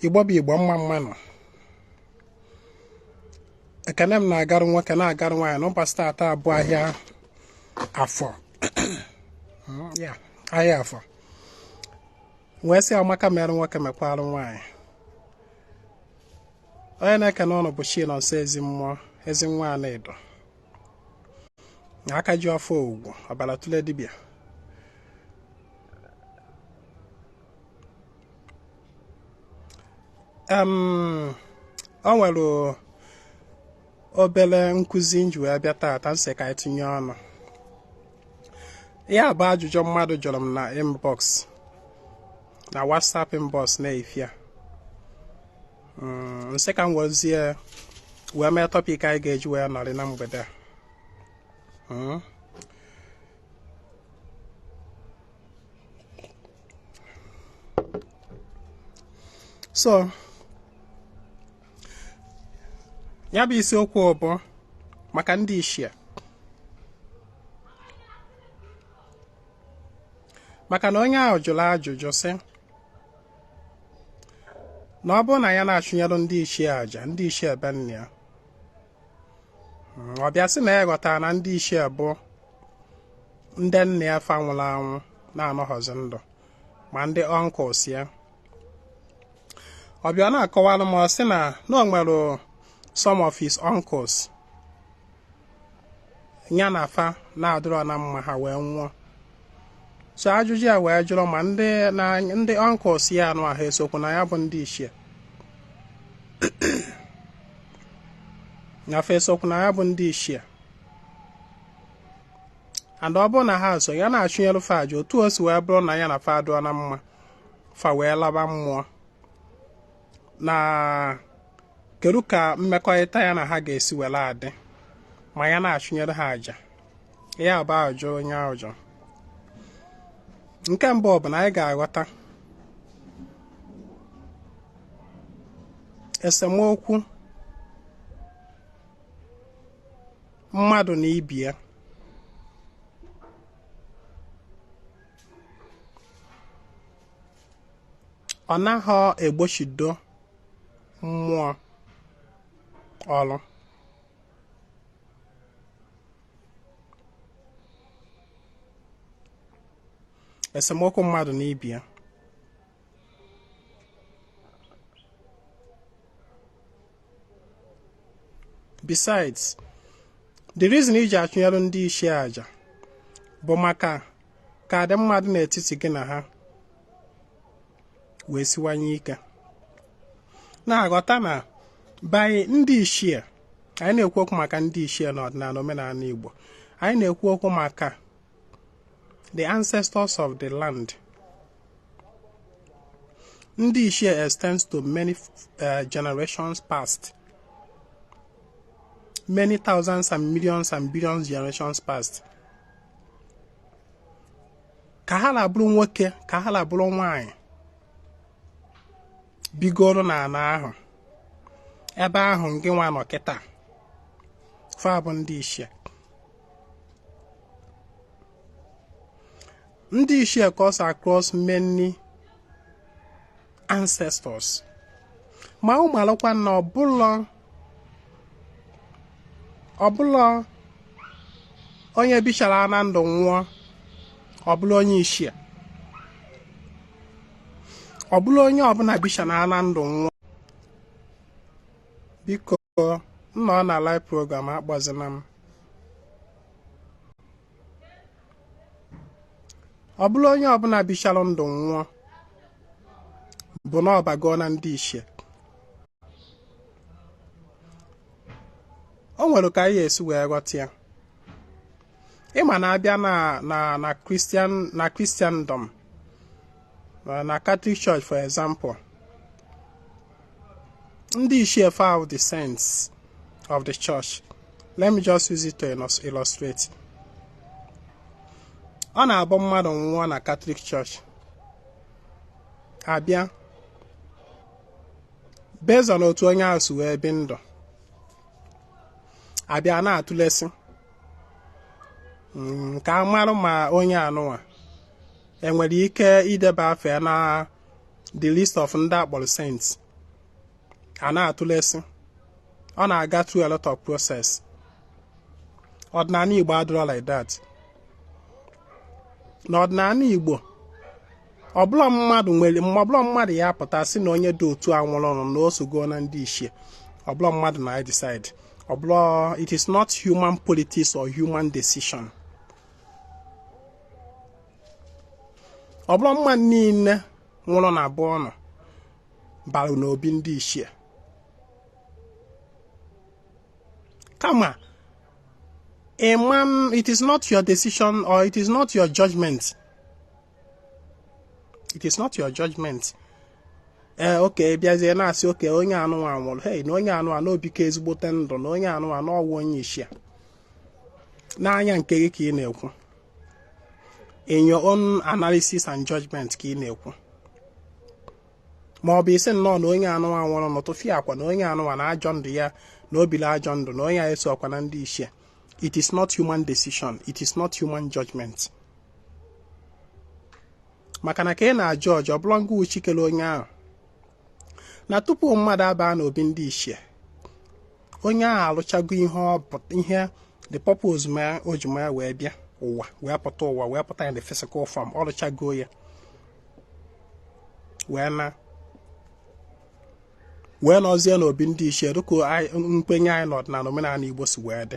Igbo bụ Igbo, mma mma nụ. Ekene m na-agarụ nwoke, na-agarụ nwaanyị n'ụbọchị taata bụ ahịa Afọ. Ya ahịa Afọ wee sị amaka mere nwoke, mekwarụ nwaanyị. Onye na-ekene ụnụ bụ Chinonso Ezemmụọ, Ezinwa Anaedo, na aka ji ọfọ Ogwu ọbara tụle dibịa. O nwere obere nkụzi m ji wee bịa taata, m sị ka anyị tinye ọnụ. Ya bụ ajụjụ mmadụ jụrụ m na inbox, na WhatsApp inbox na-efia. M sị ka m wezie wee mee topic anyị ga-eji wee nọrị na mgbede a. So ya bụ isiokwu bụ maka ndị ichie, maka na onye ahụ jụrụ ajụjụ sị na ọ bụrụ na ya na-achụnyere ndị ichie aja, ndị ichie be nna ya, ọ bịa sị na ya ghọtara na ndị ichie bụ ndị nna ya fa nwụrụ anwụ na-anọghọzi ndụ, ma ndị uncles ya. Ọ bịa na-akọwara m, ọ sị na o nwere some of his uncles ya na fa na-adịrọ na mma, ha wee nwụọ. So ajụjụ ya wee jụrụ ma ndị na ndị uncles ya anụ ahụ esokwu na ya bụ ndị ichie, na fa esokwu na ya bụ ndị ichie, and ọ bụrụ na ha so, ya na-achụnyere fa aja, otu o si wee bụrụ na ya na fa adịrọ na mma, fa wee laba mmụọ, na kedu ka mmekọrịta ya na ha ga-esi were adị ma ya na-achụnyere ha aja? Ya bụ ajụ onye ahụ jụrụ. Nke mbụ bụ na anyị ga-aghọta esemokwu mmadụ na ibe ya ọ naghị egbochido mmụọ ọrụ. Esemokwu mmadụ na ibe ya, besides, the reason iji achụnyere ndị ichie aja bụ maka ka adị mmadụ n'etiti gị na ha wee siwanye ike. Na-aghọta na by ndị ichie, anyị na-ekwu okwu maka ndị ichie n'ọdịnala omenala Igbo, anyị na-ekwu okwu maka the ancestors of the land. Ndị ichie extends to many generations past, many thousands and millions and billions generations past. Ka ha na-abụrụ nwoke, ka ha na-abụrụ nwanyị bigoro n'ala ahụ, ebe ahụ ngị nwa nọ kịta, fa bụ ndị ichie. Ndị ichie cuts across many ancestors. Ma ụmụ alụkwa na ọbụlọ onye bichara na ndụ nwụọ, ọbụla onye ichie, ọbụla onye ọbụla bichara na ndụ nwụọ. Biko, nọ na live program, akpọzina m. Ọ bụla onye ọbụla bichara ndụ nwụọ bụ na ọbago na ndị ichie. O nwere ka anyị esi wee ghọta ya. Ịma na abịa na Christian, na Christendom, na Catholic Church for example, ndị ichie fa the saints of the church. Let me just use it to illustrate. Ọ na-abụ mmadụ nwụọ na Catholic Church, abịa based on otu onye ahụ si wee bi ndụ, abịa na-atụlesi ka a marụ ma onye anụnwa enwere ike ideba afa ya na the list of ndị akpọrọ saints. A na-atụlesi, ọ na-aga through a lot of process. Ọdịnala Igbo adịrọ like that. N'ọdịnala Igbo, ọbụla mmadụ nwere, ọbụla mmadụ ya pụta sị na onye dị otu a nwụrụ na o sogo na ndị ichie. Ọbụla mmadụ na decide, ọbụla, it is not human politics or human decision. Ọbụla mmadụ niile nwụrụ na abụọ nọ bara n'obi ndị ichie, kama a man, it is not your decision or it is not your judgment. It is not your judgment. Ee, oke bịazie na-asị oke onye anụnwa nwụrụ, hey, na onye anụnwa n'obi ka ezigbote ndụ, na onye anụnwa n'ọwụ onye ichie. N'anya nke gị ka ị na-ekwu, in your own analysis and judgment ka ị na-ekwu. Ma ọ bụ isi nnọọ na onye anụnwa nwụrụ n'ụtụfịa akwa, na onye anụnwa na ajọ ndụ ya, na obili ajọ ndụ, na onye a eso ọkwa na ndị ichie. It is not human decision, it is not human judgment. Maka na ka ị na-ajụ ọjọọ bụrụ ngwa uchikere onye ahụ na tupu mmadụ abaa n'obi ndị ichie, onye ahụ alụchago ihe ọ bụ, ihe the purpose ma o ji ma wee bịa ụwa, wee pụta ụwa, wee pụta in the physical form. Ọ lụchago ya wee na wee nọzie n'obi ndị ichie, dịka nkwenye anyị n'ọdịnala omenala Igbo si wee dị,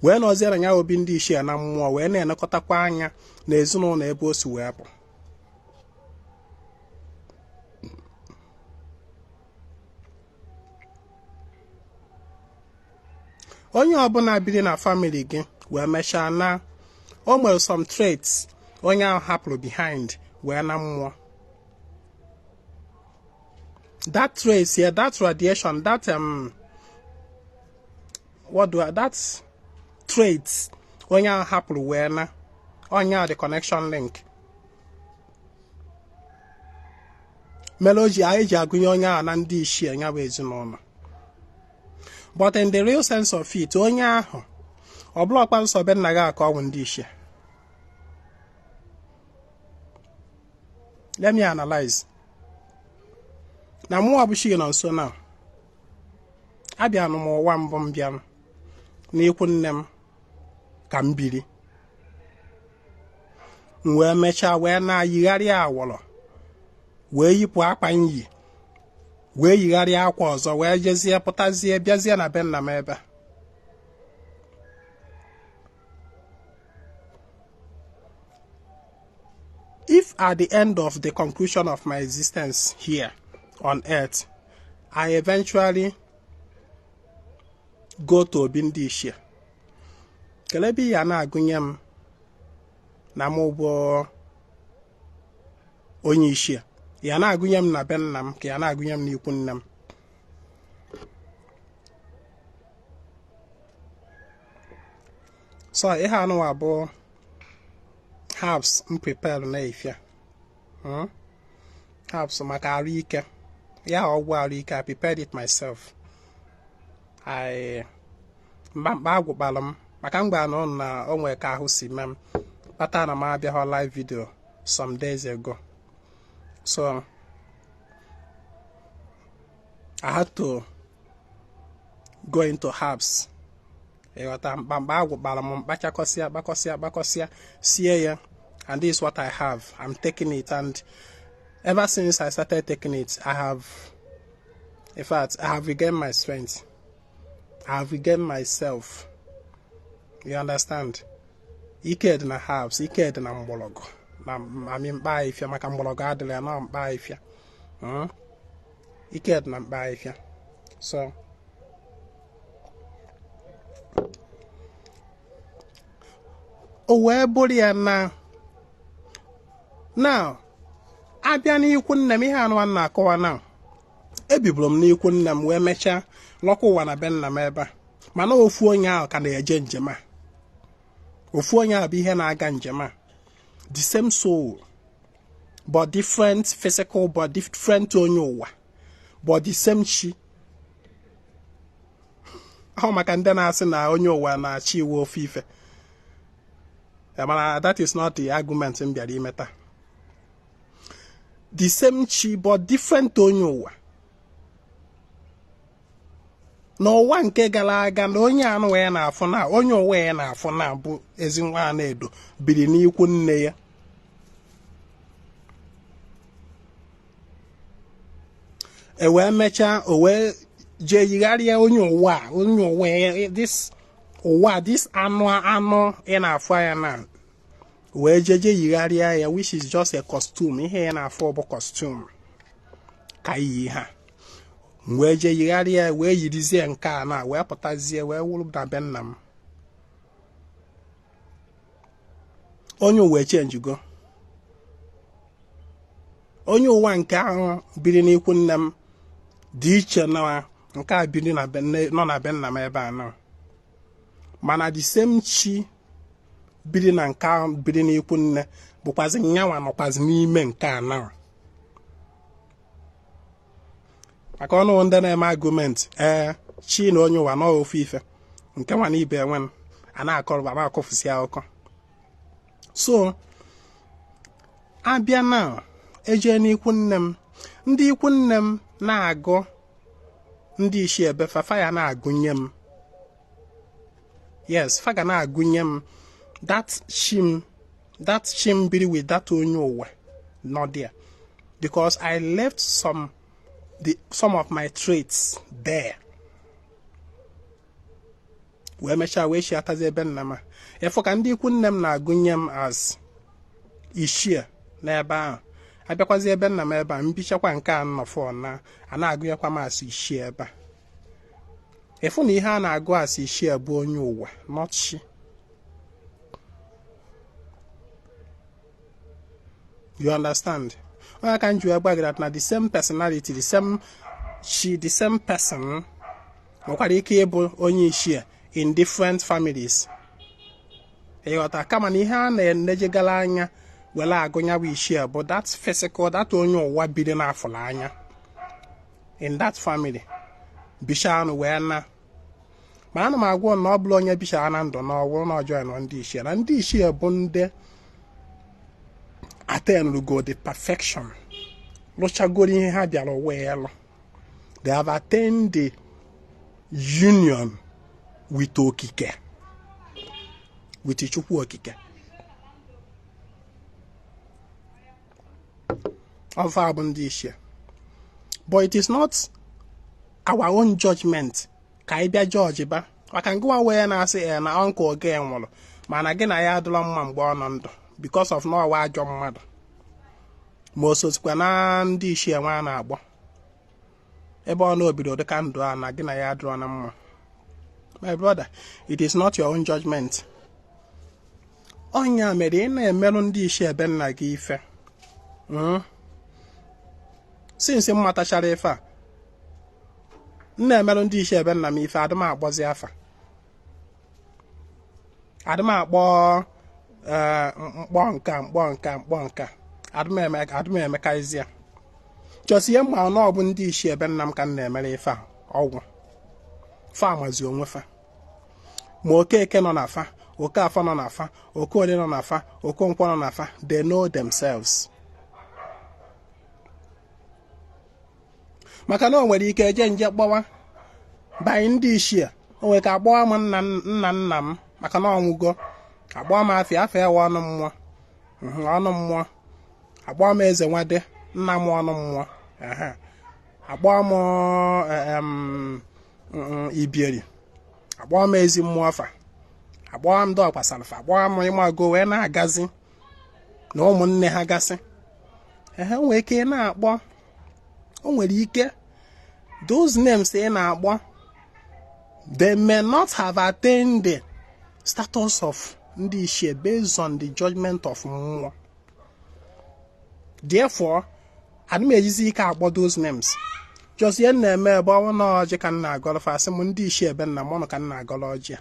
wee nọzie na ya obi ndị ichie na mmụọ, wee na-elekọtakwa anya na ezinụlọ ebe o si wee pụ. Onye ọbụla biri na family gị wee mechaa na o nwere some traits onye ahụ hapụrụ behind wee na mmụọ. That trace here, that radiation, that what do I, that traits onye ahụ hapụrụ wee na onye ahụ, the connection link mere o ji anyị ji agụnye onye ahụ na ndị ichie ya bụ ezinụlọ. But in the real sense of it, onye ahụ ọ bụla ọkpa nsọ be nna gị ka ọ bụ ndị ichie. Let me analyze. Na mụọ bụ chi nọ nso na abịanụ m ụwa mbụ, m bịa n'ikwu nne m ka m biri, m wee mechaa wee na-ayigharịa awọrọ, wee yipụ akwa nyi, wee yigharịa akwa ọzọ, wee jezie pụtazie, bịazie na be nna m ebe. If at the end of the conclusion of my existence here on earth, I eventually go to obi ndị ichie, kelee ebe ya na-agụnye m na m bụ onye ichie, ya na-agụnye m na be nna m, ka ya na-agụnye m n'ikwu nne m? So ihe anụwa bụ herbs m prepare na-efia, herbs maka arụ ike ya, ọgwụ arụ ike. I prepared it myself. I mkpamkpa agwụkpara m maka m gwara na ụnụ na o nwere ka ahụ si mee m kpata na m abịaghọ live video some days ago, so I had to go into herbs. Ịghọta? Mkpamkpa agwụkpara m, mkpachakọsịa, kpakọsịa, kpakọsịa, sie ya, and this is what I have. I'm taking it, and ever since I started taking it, I have, in fact, I have regained my strength, I have regained myself. You understand? Ike dị na herbs, ike dị na mgbọrọgwụ na amị mkpa ahịfịa, maka mgbọrọgwụ adịrị ya na mkpa ahịfịa. Ike dị na mkpa ahịfịa. So o wee bụrụ ya na now abịa n'ikwu nne m, ihe anụ a na-akọwa na ebiburu m n'ikwu nne m, wee mechaa lọkwa ụwa na be nna m ebe a, mana ofu onye ahụ ka na-eje njem a. Ofu onye ahụ bụ ihe na-aga njem a, the same soul but different physical, but different onye ụwa, but the same chi ahụ. Maka ndị na-asị na onye ụwa na-achị iwu ofu ife, mana that is not the argument m bịara imeta. The same chi but different onye ụwa. N'ụwa nke gara aga, na onye anụ wee na-afụ na onye ụwa ya na-afụ na bụ Ezinwa Anaedo biri n'ikwu nne ya. E wee mechaa, o wee jee yigharịa onye ụwa, onye ụwa this ụwa, this anụ anụ ị na-afụ anya na wee jee jee yigharịa ya, which is just a costume. Ihe ya na-afụ bụ costume ka iyi ha wee jee yigharịa ya, wee yirizie nke a na wee pụtazie, wee wụrụ na be nna m. Onye ụwa echenjigo. Onye ụwa nke ahụ biri n'ikwu nne m dị iche na nke a biri nọ na be nna m ebe a nọ, mana the same chi biri na nke ahụ biri n'ikwu nne bụkwazi nyanwa nọkwazi n'ime nke a na. Maka ọnụ ndị na-eme argument, ee, chi na onye ụwa nọ ofu ife nke nwa na ibe enwe a na-akọrọ na-akọfusi akụkọ. So abịa na eje n'ikwu nne m, ndị ikwu nne m na-agụ ndị ichie ebe fa, fa ya na-agụnye m. Yes, fa ga na-agụnye m that chi m, that chi m biri with that onye ụwa nọ there, because I left some of my traits there, wee mechaa wee chiatazi ebe nna m. Efụ ka ndị ikwu nne m na-agụnye m as ichie n'ebe ahụ, abịakwazi ebe nna m ebe a mbichakwa nke a nnọfọ na a na-agụnyekwa m as ichie ebe a. Ịfụ na ihe a na-agụ as ichie bụ onye ụwa, not chi. You understand? Onye ka m ji wee gwa gị that na the same personality, the same chi, the same person nwekwara ike ịbụ onye ichie in different families. Ịghọta? Kama na ihe a na-enejegara anya were agụnya bụ ichie bụ that physical, that onye ụwa biri n'afọrọ anya in that family, bichanụ wee na. Ma ana m agwa na ọ bụla onye bichara na ndụ na ọwụrụ na ọjọọ nọ ndị ichie, na ndị ichie bụ ndị attainrugo the perfection, lụchagoro ihe ha bịara ụwa ịlụ. They have attained the union with okike, with Chukwu Okike. Ọfa bụ ndị ichie. But it is not our own judgment ka anyị bịa judge ba, maka ngịwa wee na-asị e na uncle gị nwụrụ, mana gị na ya adịrọ mma mgbe ọ nọ ndụ because of na ọwa ajọ mmadụ, ma o sosikwa na ndị ichie nwa a na-agbọ ebe ọ na-obido dịka ndụ a na gị na ya adịrọ na mma. My brother, it is not your own judgment. Ọnya mere ị na-emerụ ndị ichie ebe nna gị ife. Since m matachara ife a, m na-emerụ ndị ichie ebe nna m ife, adịm akpọzi afa, adịm akpọ mkpọ nka mkpọ nka mkpọ nka, adịm emekazi ya. Chọsi ihe mma na ọ bụ ndị ichie ebe nna m ka m na-emere ife a. Ọgwụ fa amazi onwe fa, ma Okeke nọ na fa, Okeafọ nọ na fa, Okorie nọ na fa, Okonkwo nọ na fa, they know themselves. Maka na o nwere ike eje nje kpọwa banyị ndị ichie, o nwere ka akpọwa m nna nna nna m, maka na ọnwụgo, akpọọ m afịa afọ ewe ọnụ mmụọ, ọnụ mmụọ, akpọọ m eze nwade nna m ọnụ mmụọ, akpọọ m ibieri, akpọọ m ezi mmụọ fa, akpọọ m ndị ọkpasara fa, akpọọ m ịmago wee na-agazi na ụmụnne ha gasị. Ehe, nwere ike ị na-akpọ, o nwere ike those names ị na-akpọ, they may not have attained the status of ndị ichie based on the judgment of mmụọ. Therefore, ana m ejizi ike akpọ those names. Just ihe m na-eme ebe ọnwụ na ọjị ka m na-agọrọ fa, asị m ndị ichie ebe nna m ọnụ ka m na-agọrọ ọjị.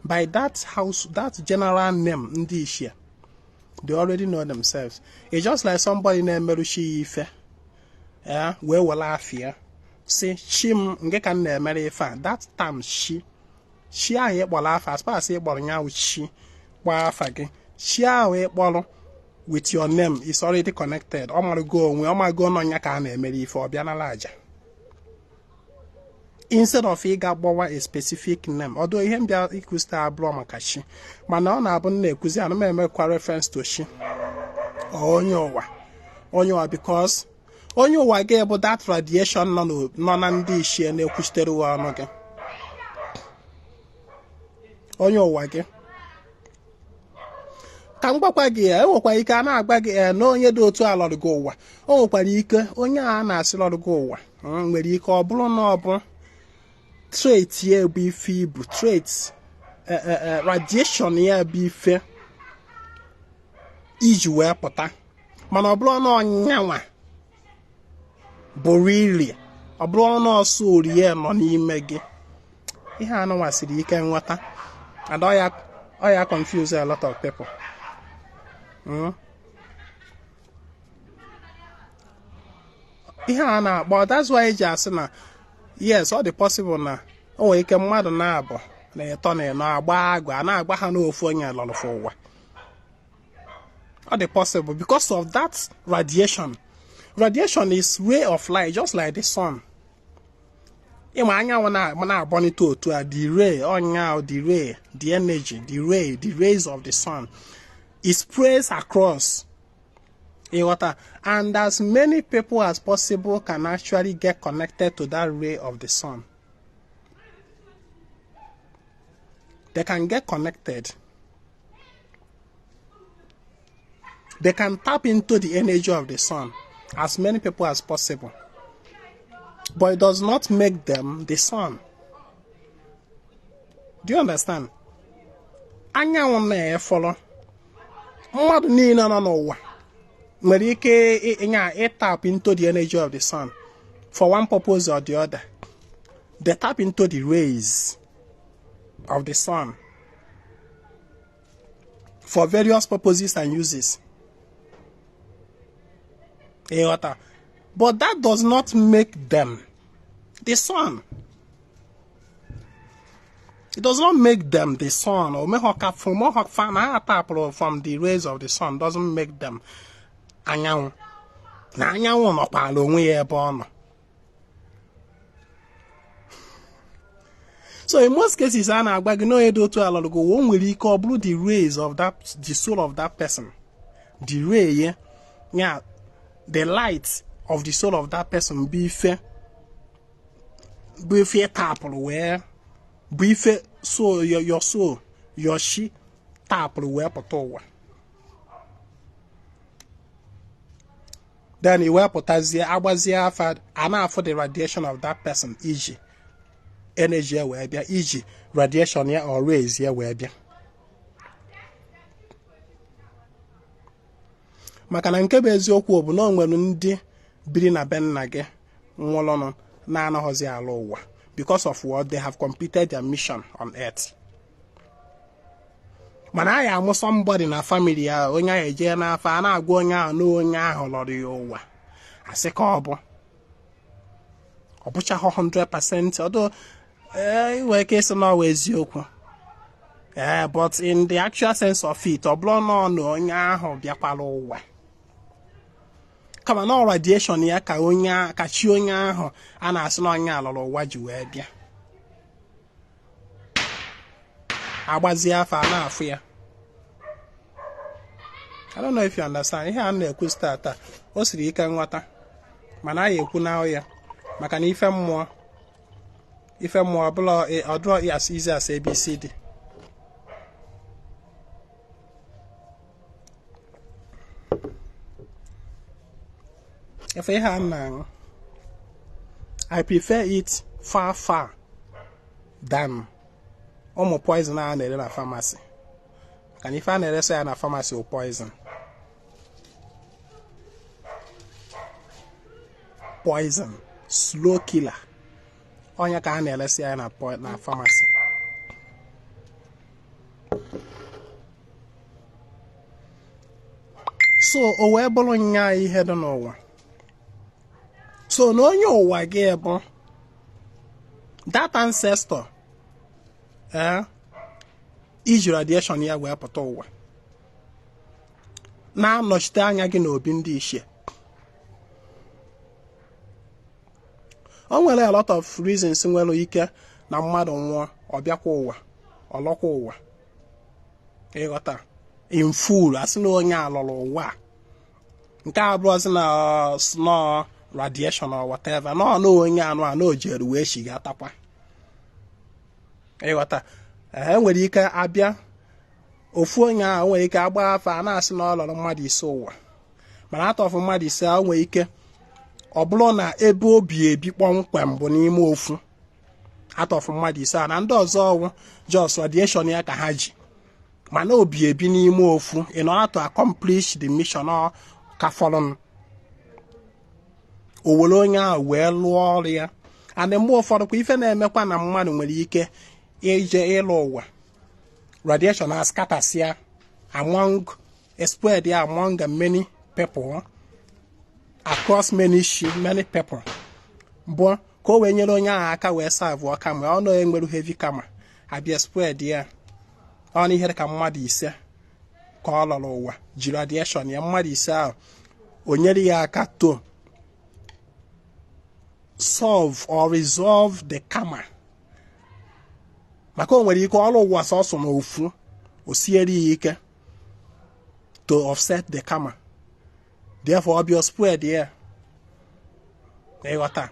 By that house, that general name ndị ichie, they already know themselves. It's just like somebody na-emerụ chi ya ife ya wee were afịa si chi m nke ka m na-emere ife a. That term chi, chi ahụ ịkpọrọ afa, as far as ịkpọrọ ya chi, kpọọ afa gị, chi ahụ ịkpọrọ with your name is already connected. Ọ marụgo onwe, ọ mago nọ ya ka a na-emere ife, ọ bịa nara aja. Instead of ịga gbawa a specific name, although ihe m bịa ikwusita abụrụ maka chi, mana ọ na-abụ m na-ekwuzi, ana m emekwa reference to chi or onye ụwa, onye ụwa, because onye ụwa gị bụ that radiation nọ na ndị ichie na-ekwuchitere uwe ọnụ gị. Onye ụwa gị, ka m gwakwa gị ya, enwekwa ike a na-agba gị ya na onye dị otu a lọrọ gị ụwa. O nwekwara ike onye a na-asị lọrọ gị ụwa nwere ike ọ bụrụ na ọ bụ trait ya bụ ife ibu trait, radiation ya bụ ife iji wee pụta, mana ọ bụrụ na ọnyanwa bụ really, ọ bụrụ na ọsọ orie nọ n'ime gị. Ihe anụnwa siri ike nghọta, and ọ ya confuse a lot of people. Ihe a na-akpọ, that's why eji asị na yes, ọ dị possible na o nwere ike mmadụ na-abụ na ịtọ na ịnọ agba agụ a na-agba ha n'ofu onye lọrọfụ ụwa. Ọ dị possible because of that radiation. Radiation is ray of light, just like the sun. Ịma anyanwụ na-agbọnite otu a, the ray ọnya, the ray, the energy, the ray, the rays of the sun, it spreads across, ịghọta? And as many people as possible can actually get connected to that ray of the sun. They can get connected, they can tap into the energy of the sun, as many people as possible, but it does not make them the sun. Do you understand? Anyanwụ na-efọrọ mmadụ niile nọ n'ụwa nwere ike ịnya ịtap into the energy of the sun for one purpose or the other. They tap into the rays of the sun for various purposes and uses, ịghọta? But that does not make them the sun. It does not make them the sun. Or from the rays of the sun doesn't make them anyanwụ. Na anyanwụ nọkwala onwe ya ebe ọ nọ. So in most cases, a na-agba gị n'onye dị otu ala lụgo, o nwere ike ọ bụrụ the rays of that, the soul of that person, the ray ya, the light of the soul of that person bụ ife tapụrụ wee bụ ife soul, your soul, your chi tapụrụ wee pụta ụwa. Then i wee pụtazie, agbazie afa, a na-afụ the radiation of that person, iji energy ya wee bịa, iji radiation ya or rays ya wee bịa. Maka na nke bụ eziokwu bụ na o nwere ndị biri na be nna gị nwụrụnụ na-anaghọzi ala ụwa because of what they have completed their mission on earth. Mana a ya amụ somebody na family ya, onye ahụ eje n'afọ, a na-agwa onye ahụ na onye ahụ lọrọ ya ụwa, asị ka ọ bụ ọ bụchaghị 100%. Ọdụ nwere ike ịsị na ọ eziokwu ee, but in the actual sense of it, ọ bụrụ na ọ na onye ahụ bịakwara ụwa, kama na ọ radiation ya ka onye ka chi onye ahụ a na-asị na onye alọrọ ụwa ji wee bịa, agbazie afọ, a na-afụ ya. I don't know if you understand. Ihe a na-ekwu tata o siri ike nghọta, mana anyị ekwu na ya maka na ife mmụọ, ife mmụọ ọbụla ọdụrọ as easy as ABCD. Ife ihe a na-aṅụ, I prefer it far, far than ụmụ poison a na-ere na pharmacy, maka na ife a na-eresa ya na pharmacy bụ poison, poison, slow killer. Onye ka a na-eresi ya na pharmacy. So o wee bụrụ nya ihe dị n'ụwa. So na onye ụwa gị bụ that ancestor, ee, iji radiation ya wee pụta ụwa, na-anọchite anya gị n'obi ndị ichie. O nwere a lot of reasons nwere ike na mmadụ nwụọ, ọ bịakwa ụwa, ọ lọkwa ụwa, ịghọta, in full, asị na onye a lọrọ ụwa a. Nke a bụrụzi na nọ radiation or whatever, nọ na onye anụ a na o jere wee shigatakwa, ịghọta. E nwere ike abịa ofu onye ahụ nwere ike agba afa, a na-asị na ọ lọrọ mmadụ 5 ụwa, mana atọfụ mmadụ 5 ahụ nwere ike ọ bụrụ na ebe obi ebi kpọmkwem bụ n'ime ofu atọfụ mmadụ 5 a, na ndị ọzọ ọwụ just radiation ya ka ha ji, mana obi ebi n'ime ofu in order to accomplish the mission ọ ka fọrọ. O were onye ahụ wee lụọ ọrụ ya. And mgbe ụfọdụ kwa, ife na-emekwa na mmadụ nwere ike ije ịlụ ụwa, radiation askatasịa among, spread ya among many people, across many shi many people, bụ ka o wee nyere onye ahụ aka wee savụọ kama ọ na enwere heavy kama abịa spread ya. Ọ na ihe ka mmadụ 5 ka ọ lọrọ ụwa ji radiation ya, mmadụ 5 ahụ o nyere ya aka to solve or resolve the karma, maka o nwere ike ọrụ ụwa sọsọ na ofu o siere ya ike to offset the karma, therefore ọ bịa spread ya, ịghọta.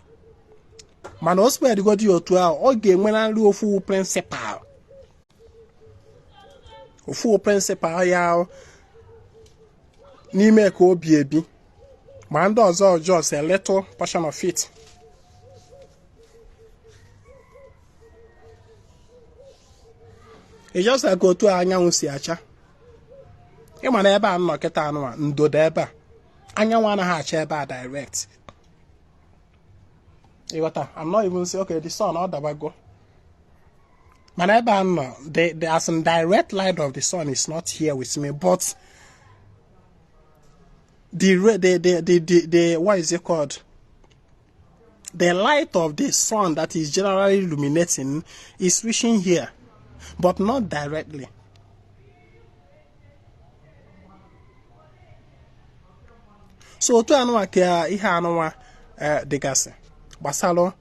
Mana o spread godi otu ahụ, ọ ga-enwerarị ofu principal, ofu principal ya n'ime ka obi ebi, ma ndị ọzọ just a little portion of it. It's just like otu anyanwụ si acha. Ịma na ebe a nọ kịta anụwa ndodo ebe a, anyanwụ anaghị acha ebe a direct, ịghọta. I'm not even say, okay, the sun ọ dabago, mana ebe a nọ, the as in direct light of the sun is not here with me, but the what is it called, the light of the sun that is generally illuminating is reaching here, but not directly. So otu anụnwa ka ihe anụnwa dịgasị gbasara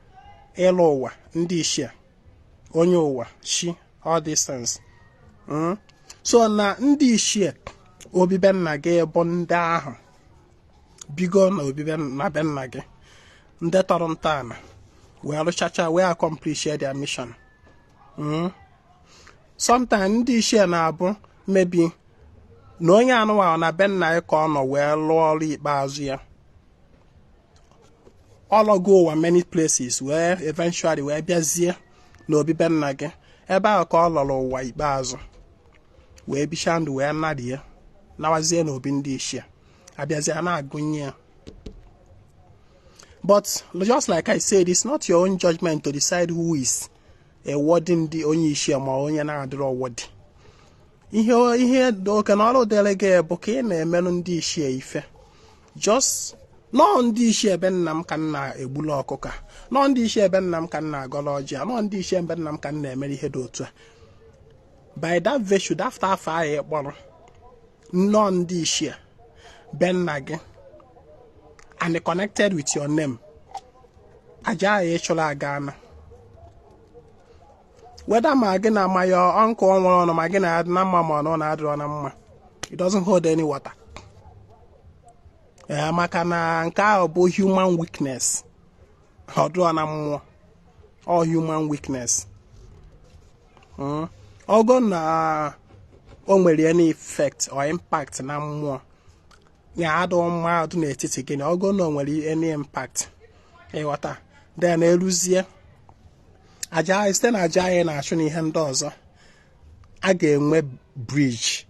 ịlụ ụwa ndị ichie, onye ụwa chi, all these things. So na ndị ichie obibe nna gị bụ ndị ahụ bigo na obibe na be nna gị, ndị tọrọ ntọala wee rụchacha wee accomplish their mission. Sometimes ndị ichie na-abụ maybe na onye anụwa na be nna ya ka ọ nọ wee lụọ ọrụ ikpeazụ ya. Ọlọgo ụwa many places wee eventually wee bịazie n'obibe nna gị, ebe ahụ ka ọ lọrọ ụwa ikpeazụ wee bichaa ndụ wee narie nawazie n'obi ndị ichie, abịazie na-agụnye ya. But just like I said, it's not your own judgment to decide who is a worthy ndị onye ichie ma onye na-adịrọ worthy. Ihe ihe oke na ọrụ dịrị gị bụ ka ị na-emerụ ndị ichie ife. Just nọọ ndị ichie ebe nna m ka m na-egbulu ọkụkọ, nọọ ndị ichie ebe nna m ka m na-agọrọ ọjị, nọọ ndị ichie ebe nna m ka m na-emere ihe dị otu a. By that virtue, after afọ ahụ ị kpọrọ nnọọ ndị ichie be nna gị and connected with your name, aja ahụ ị chụrụ aga na whether ma gị na ma your uncle nwụrụ ọnụ, ma gị na na mma, ma ọ na-adịrọ na mma, it doesn't hold any water. Ee, maka na nke ahụ bụ human weakness, ọ dụrọ na mmụọ, all human weakness. Ogo na o nwere any effect or impact na mmụọ ya, adụ mmadụ n'etiti gị na ogo na o nwere any impact, ịghọta, then eruzie aja site na aja anyị na-achụ na ihe ndị ọzọ, a ga-enwe bridge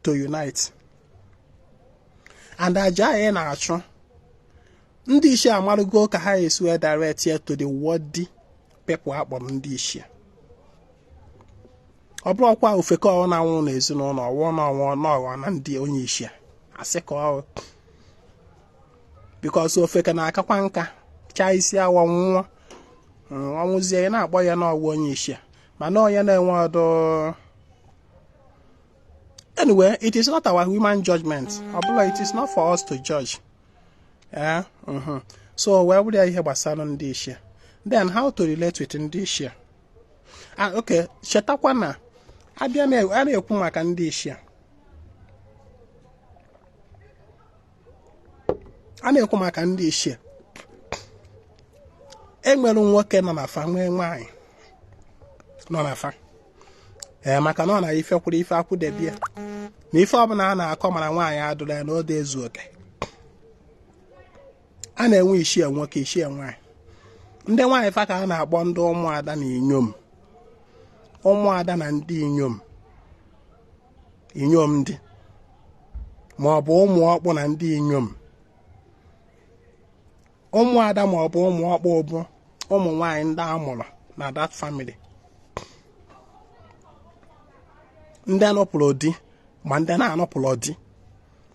to unite. And aja anyị na-achụ, ndị ichie amarụgo ka ha esi wee direct ya to the worthy people akpọrọ ndị ichie. Ọ bụrụkwa ofeke ọ na-anwụ n'ezinụlọ ọwụ na ọnwụ n'ọghọ na ndị onye ichie asị ka ọ because ofeke na-akakwa nka chaa isi awọ nwụọ, ọnwụzie ya na-akpọ ya n'ọwụ onye ichie, mana onye na-enwe ọdụ. Anyway, it is not our human judgment, ọ bụla it is not for us to judge. So wee were ya ihe gbasara ndị ichie. Then how to relate with ndị ichie. Ah, okay, chetakwa na abịa na a na-ekwu maka ndị ichie, a na-ekwu maka ndị ichie, enwere nwoke nọ na fa, nwee nwaanyị nọ na fa. Ee, maka na ọ na ife kwuru ife akwụdebie na ife ọbụla a na-akọ, mana nwaanyị adụla ya na o ezu oke. A na-enwe ichie nwoke, ichie nwaanyị. Ndị nwaanyị fa ka a na-akpọ ndị ụmụada na inyom, ụmụada na ndị inyom, inyom ndị ma ọ bụ ụmụ ọkpụ na ndị inyom. Ụmụada ma ọ bụ ụmụ ọkpụ bụ ụmụ nwaanyị ndị a mụrụ na that family, ndị anọpụrụ di ma ndị na-anọpụrụ di,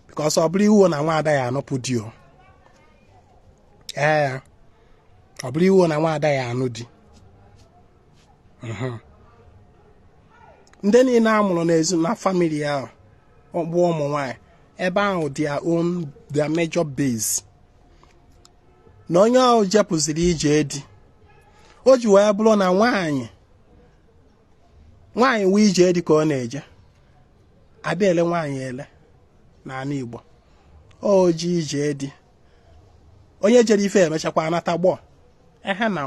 because ọ bụrụ iwu na nwaada ya anọpụ di o. Ee, ọ bụrụ iwu na nwaada ya anụ di. Ndị niile a mụrụ n'ezi na family ahụ bụ ụmụ nwanyị ebe ahụ, their own, their major base, na onye ahụ jepụziri ije di, o ji wee bụrụ na nwaanyị nwaanyị wee ije di ka ọ na-eje, ada ele nwaanyị ele n'ala Igbo. O ji ije di, onye jere ife emechakwa anata gbọọ ehe na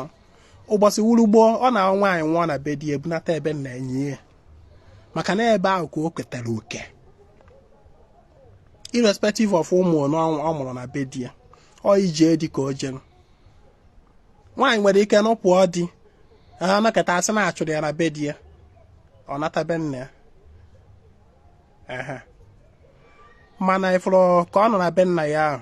ụbọchị wuru gboo. Ọ na nwaanyị nwụọ na be di, ebunata ebe nna enyi ya, maka na ebe ahụ ka o ketara oke, irrespective of ụmụ ọ mụrụ na be di ya. Ọ ije di ka o jere. Nwaanyị nwere ike nụpụọ di, anọkọta asị na achụrụ ya na be di ya, ọ nata be nna ya. Ehe, mana ịfụrụ ka ọ nọ na be nna ya ahụ,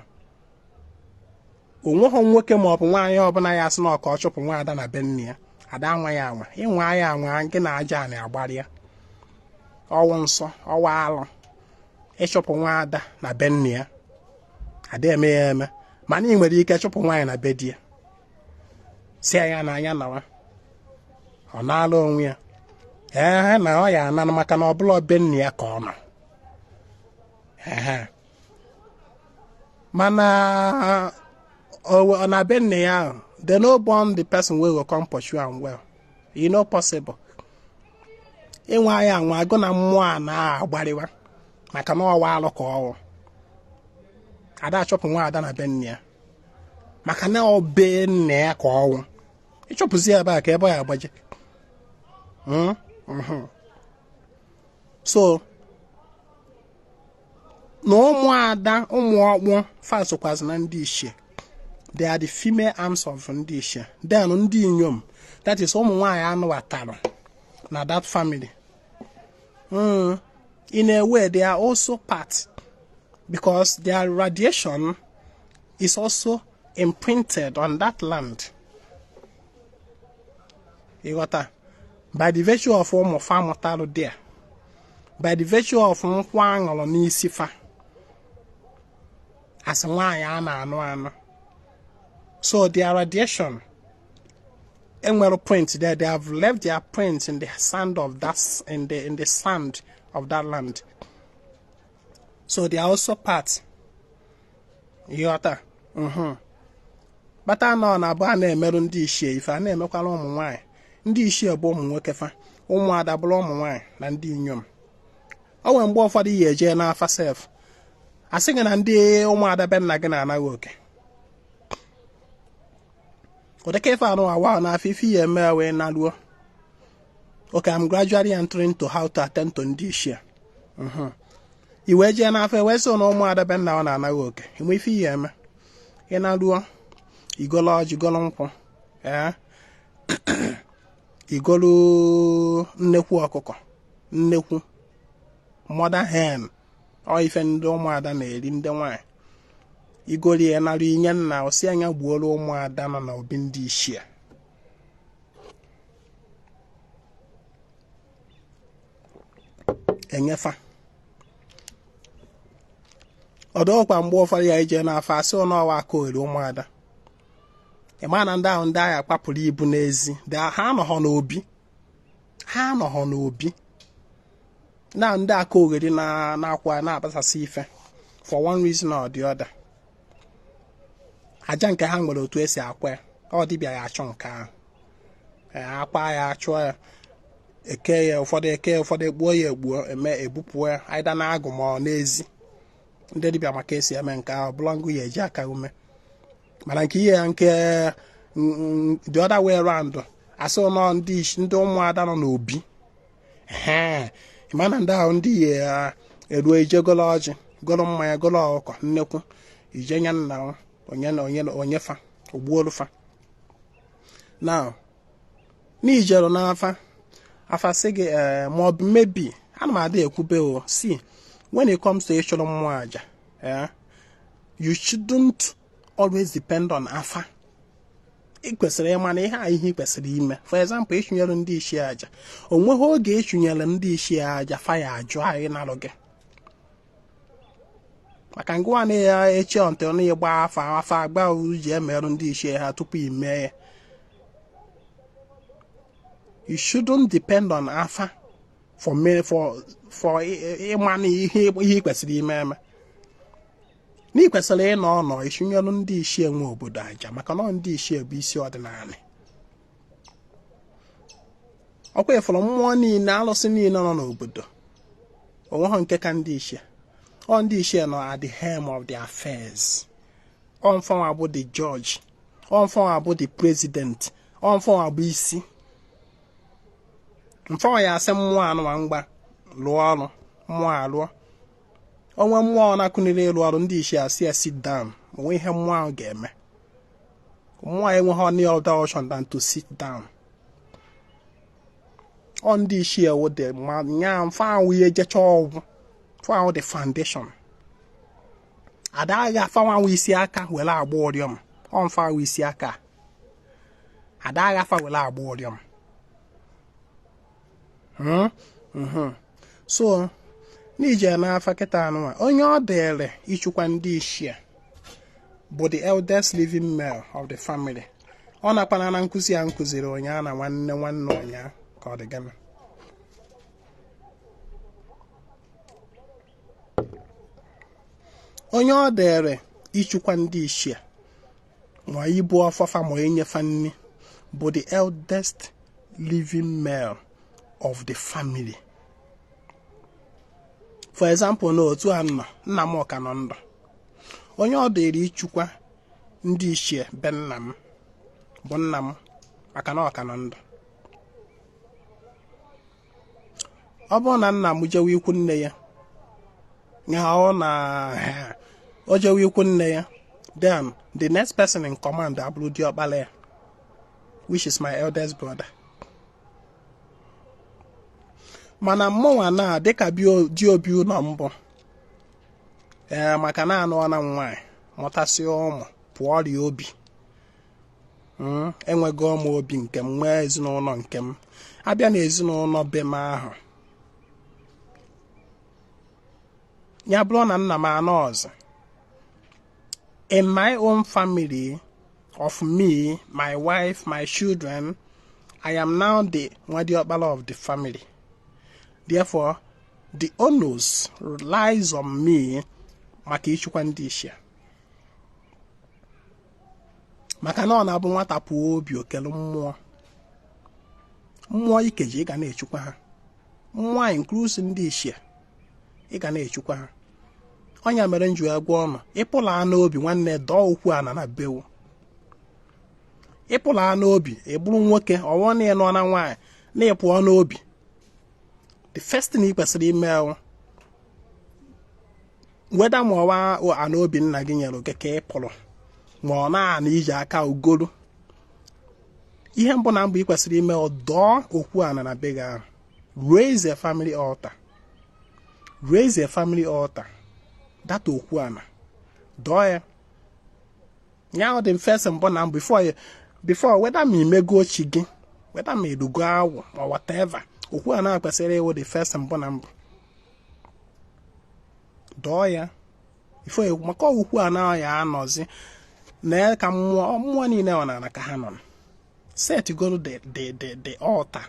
onweghị nwoke ma ọ bụ nwaanyị ọbụla ya asị na ọ ka ọ chụpụ nwaada na be nne ya. Ada anwa ya anwa, ịnwa ya anwa gị na aja anị agbarịa. Ọwụ nsọ, ọwa alụ ịchụpụ nwaada na be nne ya. Ada eme ya eme, mana ị nwere ike chụpụ nwaanyị na be di ya, si ya na anya nawa, ọ na-alụ onwe ya. Ee, na ọ ya ana, maka na ọ bụla be nne ya ka ọ nọ. Ehe, mana ọ na be nne ya ahụ, they no born the person wey go come pursue am well. E no possible. Ịnwa ya anwa, agụ na mmụọ a na-agbarịwa, maka na ọwa alụ ka ọwụ. Ada achọpụ nwa ada na be nne ya, maka na ọ be nne ya ka ọwụ. Ịchọpụzi ya ebe a ka ebe ọ ya agbaje. So na ụmụada, ụmụ ọkpụ fa sokwazi na ndị ichie. They are the female arms of ndị ichie. Then ndị inyom, that is ụmụ nwaanyị anụbatara na that family, in a way they are also part, because their radiation is also imprinted on that land. Ịghọta? By the virtue of ụmụ fa mụtalụ there, by the virtue of nkwụ aṅụrụ n'isi fa as nwaanyị a na-anụ anụ. So their radiation enwere print there. They have left their print in the sand of that in the sand of that land, so they are also part. Ịghọta? Kpata na ọ na-abụ a na-emerụ ndị ichie ife, a na-emekwara ụmụ nwaanyị. Ndị ichie bụ ụmụ nwoke fa, ụmụada bụrụ ụmụ nwaanyị na ndị inyom. O nwere mgbe ụfọdụ ya eje n'afa sef, asị gị na ndị ụmụada be nna gị na-anaghị oke. Ụdịka ife anụ awa n'afọ ife ya eme wee naruo. Okay, I'm gradually entering to how to attend to ndị ichie. I wee jee n'afọ, wee sị na ụmụada be nna ọ na-anaghị oke. Enwe ife ya eme, ị naruo, igolo ọjị, golo nkwụ, ee, igolu nnekwu ọkụkọ, nnekwu mother hen, ọ ife ndị ụmụada na-eri, ndị nwanyị. Igolie nara inye nna, osi anya gbuoro ụmụada nọ n'obi ndị ichie. Enyefa ọdọkwa. Mgbe ụfọdụ ya ije n'afọ, asị n'ọwa aka ohere ụmụada. Ịma na ndị ahụ, ndị agha kpapụrụ ibu n'ezi, ha anọghọ n'obi, ha anọghọ n'obi na ndị aka oghere na-akwa na-akpasasị ife for one reason or the other. Aja nke ha nwere otu esi akwa ya. Ọ dibịa ya achụ nke ahụ. Akwa ya, achụọ ya, eke ya. Ụfọdụ eke ya, ụfọdụ ekpuo ya egbuo, eme ebupụo ya aịda na agụ ma ọ n'ezi. Ndị dibịa maka esi eme nke ahụ bụlọngụ ya eji aka ume. Mana nke ihe ya nke the other way round, asị nọ ndị ụmụada nọ n'obi. Ee, mana ndị ahụ ndị ya eruo ije golo ọjị, golo mmanya, golo ọkụkọ nnekwu, ije nye nna onye na onye onye fa ogbuolufa. Now, n'ijeru n'afa, afa sị gị ee, ma ọ bụ maybe ana m ada ekwube o. See, when it comes to ịchụrụ mmụọ aja, you shouldn't always depend on afa. Ị kwesịrị ịma na ihe a ihe ị kwesịrị ime. For example, ịchụnyere ndị ichie aja, o nweghị oge ịchụnyere ndị ichie aja fa ya ajụ anyị narụ gị, maka ngwa na ya echi ntị na ịgba afa, afa agba ji emerụ ndị ichie ha tupu ị mee ya. You shouldn't depend on afa for me for ịma na ihe ị kwesịrị ime eme, na ị kwesịrị ịnọ ọnọ ịchụnyere ndị ichie nwe obodo aja, maka na ndị ichie bụ isi ọdịnala. Ọkwa ịfụrụ mmụọ niile, alụsị niile nọ n'obodo, onweghị nke ka ndị ichie. Ọ ndị ichie nọ at the helm of the affairs. Ọ mfanwa bụ the judge, ọ mfanwa bụ the president, ọ mfanwa bụ isi. Mfanwa ya asị mmụọ anụwa mgba lụọ ọrụ, mmụọ alụọ. Onwe mmụọ na-akụnire ịlụ ọrụ, ndị ichie asị ya sit down. Onwe ihe mmụọ ahụ ga-eme, mmụọ enweghị any other option than to sit down. Ọ ndị ichie wụ the ma nya mfa ahụ ihe jecha ọgwụ, fa ahụ the foundation. Ada agha afanwanwụ isi aka were agba ụrịọm. Ọ mfa ahụ isi aka ada agha afa were agba ụrịọm. So n'ije n'afa kịta anụnwa, onye ọ dịrị ịchụkwa ndị ichie bụ the eldest living male of the family. Ọ nakwana na nkụzi a nkụziri ụnyaa na nwanne nwanne ụnyaa ka ọ dị gịnị. Onye ọ dịrị ịchụkwa ndị ichie, ma ibu ọfọfa, ma inyefa nni, bụ the eldest living male of the family. For example, na otu a nọ, nna m ka nọ ndụ, onye ọ dịrị ịchụkwa ndị ichie be nna m bụ nna m, maka na ọ ka nọ ndụ. Ọ bụrụ na nna m jewe ikwu nne ya, ya ọ na o jewe ikwu nne ya, then the next person in command abụrụ diọkpala ya, which is my eldest brother. Mana mmụnwa na dịka di obi ụlọ mbụ, ee, maka na anụọ na nwaanyị, mụtasị ụmụ, pụọ ọrịa obi, enwego m obi nke m, nwee ezinụlọ nke m. Abịa na ezinụlọ be m ahụ, ya bụrụ na nna m anọ ọzọ, in my own family of me, my wife, my children, I am now the nwadiokpala of the family. Therefore, the onus lies on me maka ịchụkwa ndị ichie, maka na ọ na-abụ nwata pụọ obi, okelu mmụọ. Mmụọ ikeji, ị ga na-echukwa ha. Mmụọ anyị includes ndị ichie, ị ga na-echukwa ha. Ọnya mere m ji wee gwa ọnụ, ịpụla anụ obi, nwanne, dọọ okwu ana na bewu. Ịpụla anụ obi, ị bụrụ nwoke, ọwọ na ịnụ na nwaanyị na ịpụọ n'obi, the first thing ị kwesịrị ime, weda ma ọwa ana obi nna gị nyere gị ka ị pụrụ, ma ọ na-ana iji aka ugolu, ihe mbụ na mbụ ị kwesịrị ime, dọọ okwu ana na be gị ahụ. Raise a family altar, raise a family altar. That okwu ana, dọọ ya. Ya ọ dị mfe mbụ na mbụ, before weda ma imego chi gị, weda ma erugo awụ ma whatever, okwu ana kwesịrị ịwụ the first mbụ na mbụ. Dọọ ya before, maka okwu ana ya anọzi na ka mmụọ mmụọ niile ọ na ka ha nọ set goro the altar,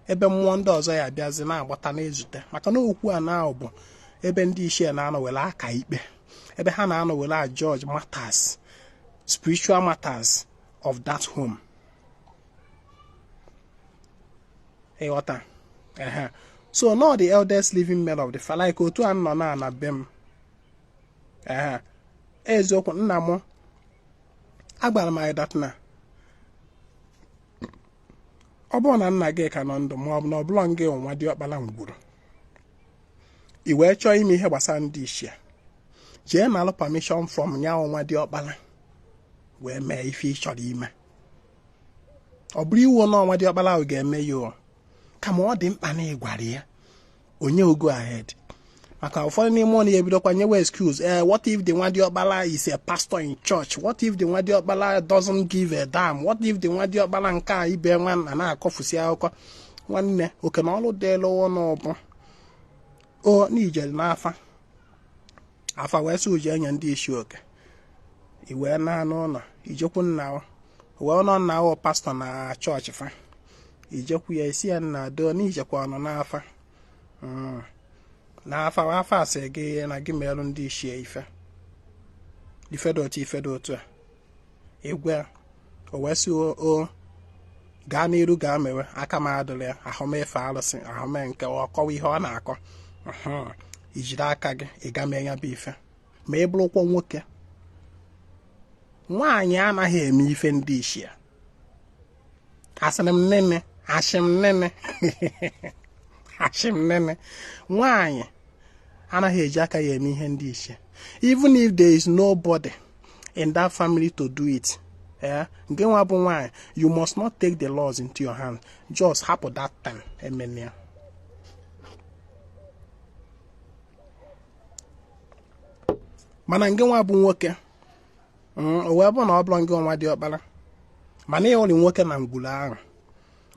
ebe mmụọ ndị ọzọ ya abịazi na-agbata na-ezute, maka na okwu ana ahụ bụ ebe ndị ichie na-anọ were aka ikpe, ebe ha na-anọ were a judge matters. spiritual matters of that home. Ịghọta? Ehe. So not the eldest living male of the family, like otu a nọ na na be m. Ehe. Eziokwu, nna m agbara m anyị that na ọ bụrụ na nna gị ka nọ ndụ, ma ọ bụ na ọ bụla gị nwa diọkpala ngwuru, i wee chọọ ime ihe gbasara ndị ichie, jee nalụ permission from ya nwa diọkpala wee mee ife ị chọrọ ime. Ọ bụrụ iwu na ọnwa diọkpala ahụ ga-eme ya o, kama ọ dị mkpa na ịgwara ya onye go ahead, maka ụfọdụ n'ime ụlọ ya ebidokwa nyewe excuse. Eh, what if the nwa diọkpala is a pastor in church? What if the nwa diọkpala doesn't give a damn? What if the nwa diọkpala nke a ibe nwa na na-akọfusi akụkọ? Nwanne, oke na ọrụ dịelu ụnụ bụ o n'ijere n'afa afa wee sị uje enye ndị isi oke, i wee na n'ụlọ ijekwu nna wee nọ nna ahụ pastọ na chọọchị fa, ijekwu ya isi ya nna do n'ijekwa ọnụ n'afa n'afa afa asị gị na gị merụ ndị ichie ife ife dị otu, ife dị otu a, igwe o wee sị o gaa n'iru gaa mewe, aka m adịrị ya, ahụmefe arụsị ahụme nke ọkọwa ihe ọ na-akọ, ijiri aka gị ịga mee ya bụ ife. Ma ị bụrụkwa nwoke, nwaanyị anaghị eme ife ndị ichie. Asịrị m nene, ashị m nene, ashị m nene, nwaanyị anaghị eji aka ya eme ihe ndị ichie. Even if there is nobody in that family to do it, eh, nke nwa bụ nwaanyị, you must not take the laws into your hand. Just hapụ that time emene ya. Mana nke nwa bụ nwoke, o wee bụ na ọ bụrụ nke nwa dị ọkpara, mana ịhụrụ nwoke na ngwuru ahụ,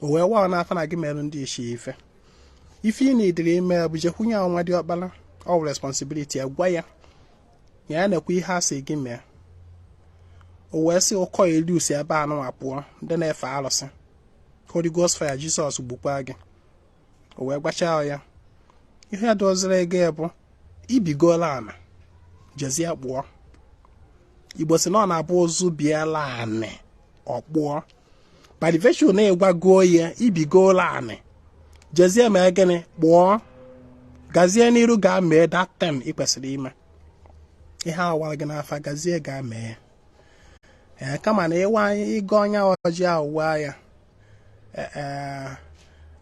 o wee waa n'afọ na gị merụ ndị ichie ife ife ị na-ediri ime bụ jekwunye nwa dị ọkpara ọ bụ responsibility ya, gwa ya ya na-ekwe ihe a sị gị mee. O wee sị ụkọ elu si ebe anụ pụọ, ndị na-efe arụsị, Holy Ghost fire, Jizọs gbukwa gị. O wee gwachaa ya ihe doziri gị bụ ibigola ana jezie kpụọ. Igbo si na ọ na-abụ ụzụ biela anị ọkpụọ. By the virtue na ịgwago ya ibigola anị jezie mee gịnị? Kpụọ, gazie n'iru gaa mee that thing ị kwesịrị ime. Ihe awara gị n'afa, gazie gaa mee. Ee, kama na ịwa ịga ọnya ọjị ahụ waa ya, ee,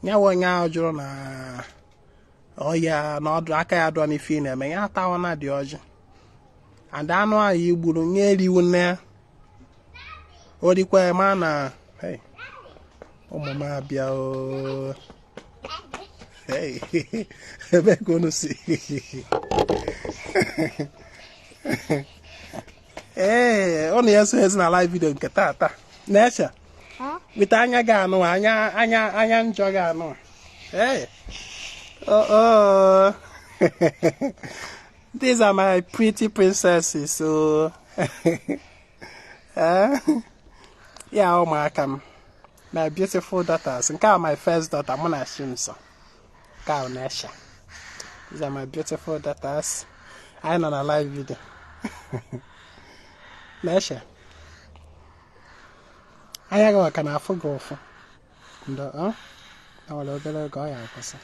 nyawa onye ahụ jụrụ na ọya na ọdụ aka ya dụọ n'ife ị na-eme ya, atawa na dị ọjị and anụ ahụ igburu nye eriwu nne o rikwa ma na ụmụ m abịa o ebe ka unu si. Ee, ọ na-eso ezi na live video nke tata na-eche weta anya gị anụ anya anya anya njọ gị anụ. Ee, oh, these are my pretty princesses. So ya ụmụaka m, my beautiful daughters. Nke a my first daughter, mụ na Chimso, nke a Nesha. These are my beautiful daughters. Anyị nọ na live video. Nesha, anya gị ọka na-afụ gị ụfụ? Ndo ọ nwere obere oge ọ ya akwụsị.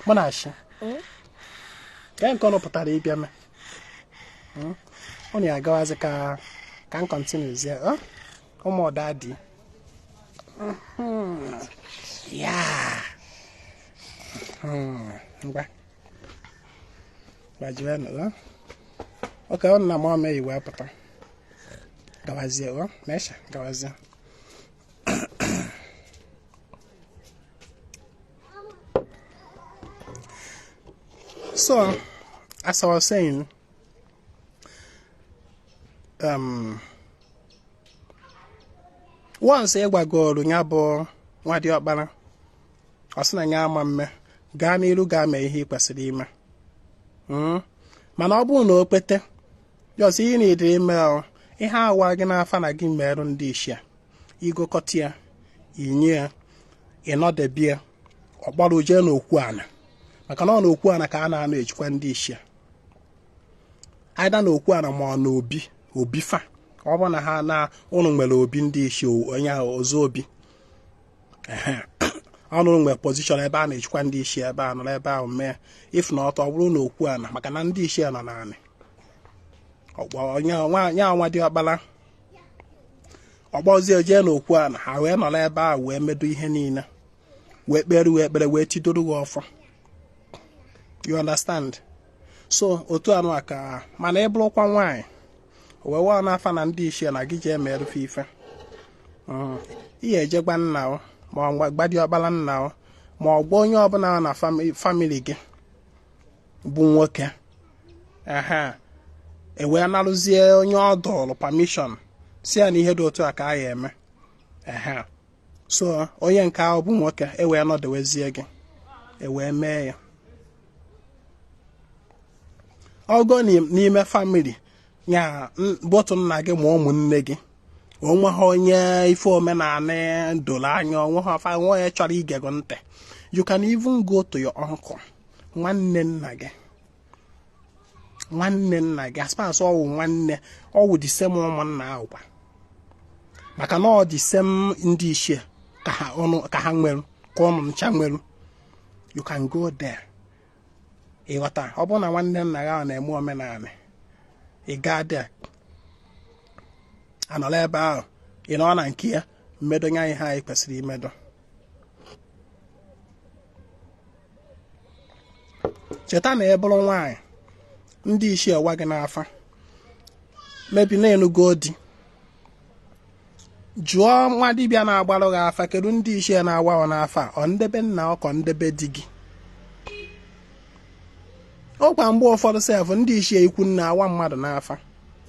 Mụ na chi nke nke ọnụ pụtara ịbịa mee ọ na-agawazi ka ka m kọntinuzie ụmụ ọda dị ya ngwa gbajiwenụ. Oke ọ nna m ọma wee pụta gawazie ọ mesha gawazie. So, as I was saying, once ị gwagoro ya bụ nwa diọkpara, ọ sị na ya ama mme, gaa n'iru gaa mee ihe ị kwesịrị ime. Mana ọ bụrụ na o kwete, just ihe na-edere ime ihe awa gị n'afa na gị merụ ndị ichie, igokọta ya inye ya ịnọdebie ọkpọrọ jee n'okwu ana, maka na ọ n'okwu ana ka a na-anọ ejikwa ndị ichie. Either na okwu ana ma ọ na obi obi fa. Ọ bụ na ha na ụnụ nwere obi ndị ichie, onye ahụ ọzọ obi ọnụ nwere position ebe a na-echikwa ndị ichie, ebe a nọrọ ebe ahụ mee. If na ọtọ, ọ bụrụ na okwu ana, maka na ndị ichie nọ naanị onye nwa dị ọkpara ọgbọzie jee n'okwu ana, ha wee nọrọ ebe ahụ wee medo ihe niile, wee kpere, wee ekpere, wee tidoro gị ọfọ. You understand? So otu anụ a ka. Mana ị bụrụkwa nwaanyị, wee waa n'afa na ndị ichie na gị jee merufe ife, ihe ejegba nna o, ma ọ gbadi ọkpara nna o, ma ọ gwa onye ọbụla na family gị bụ nwoke ehe, e wee narụzie onye ọ dọrọ permission, si ya na ihe dị otu a ka a ya eme ehe. So onye nke ahụ bụ nwoke e wee nọdewezie gị, e wee mee ya. Ọgọ n'ime family ya, bụtụ nna gị ma ụmụnne gị, onwe ha onye ife omenala doro anya, onwe ha fa nwe onye chọrọ ige gị ntị, you can even go to your uncle, nwanne nna gị, nwanne nna gị, as far as ọwụ nwanne, ọwụ the same ụmụnna ahụkwa, maka na ọ the same ndị ichie ka ha ọnụ ka ha nwere, ka ụnụ ncha nwere. You can go there. Ịghọta? Ọ bụrụ na nwanne nna gị ahụ na-eme omenala, ị gaa there, anọrọ ebe ahụ, ị nọ na nke ya, mmedo nya ihe anyị kwesịrị imedo. Cheta na ị bụrụ nwaanyị, ndị ichie wa gị n'afa, mebi na-enugo di, jụọ nwa dibịa na-agbarụ gị afa, kedu ndị ichie na-awa ọ n'afa? Ọ ndebe nna ọkọ ndebe di gị ọkwa. Mgbe ụfọdụ sef, ndị ichie ikwu nne awa mmadụ n'afa,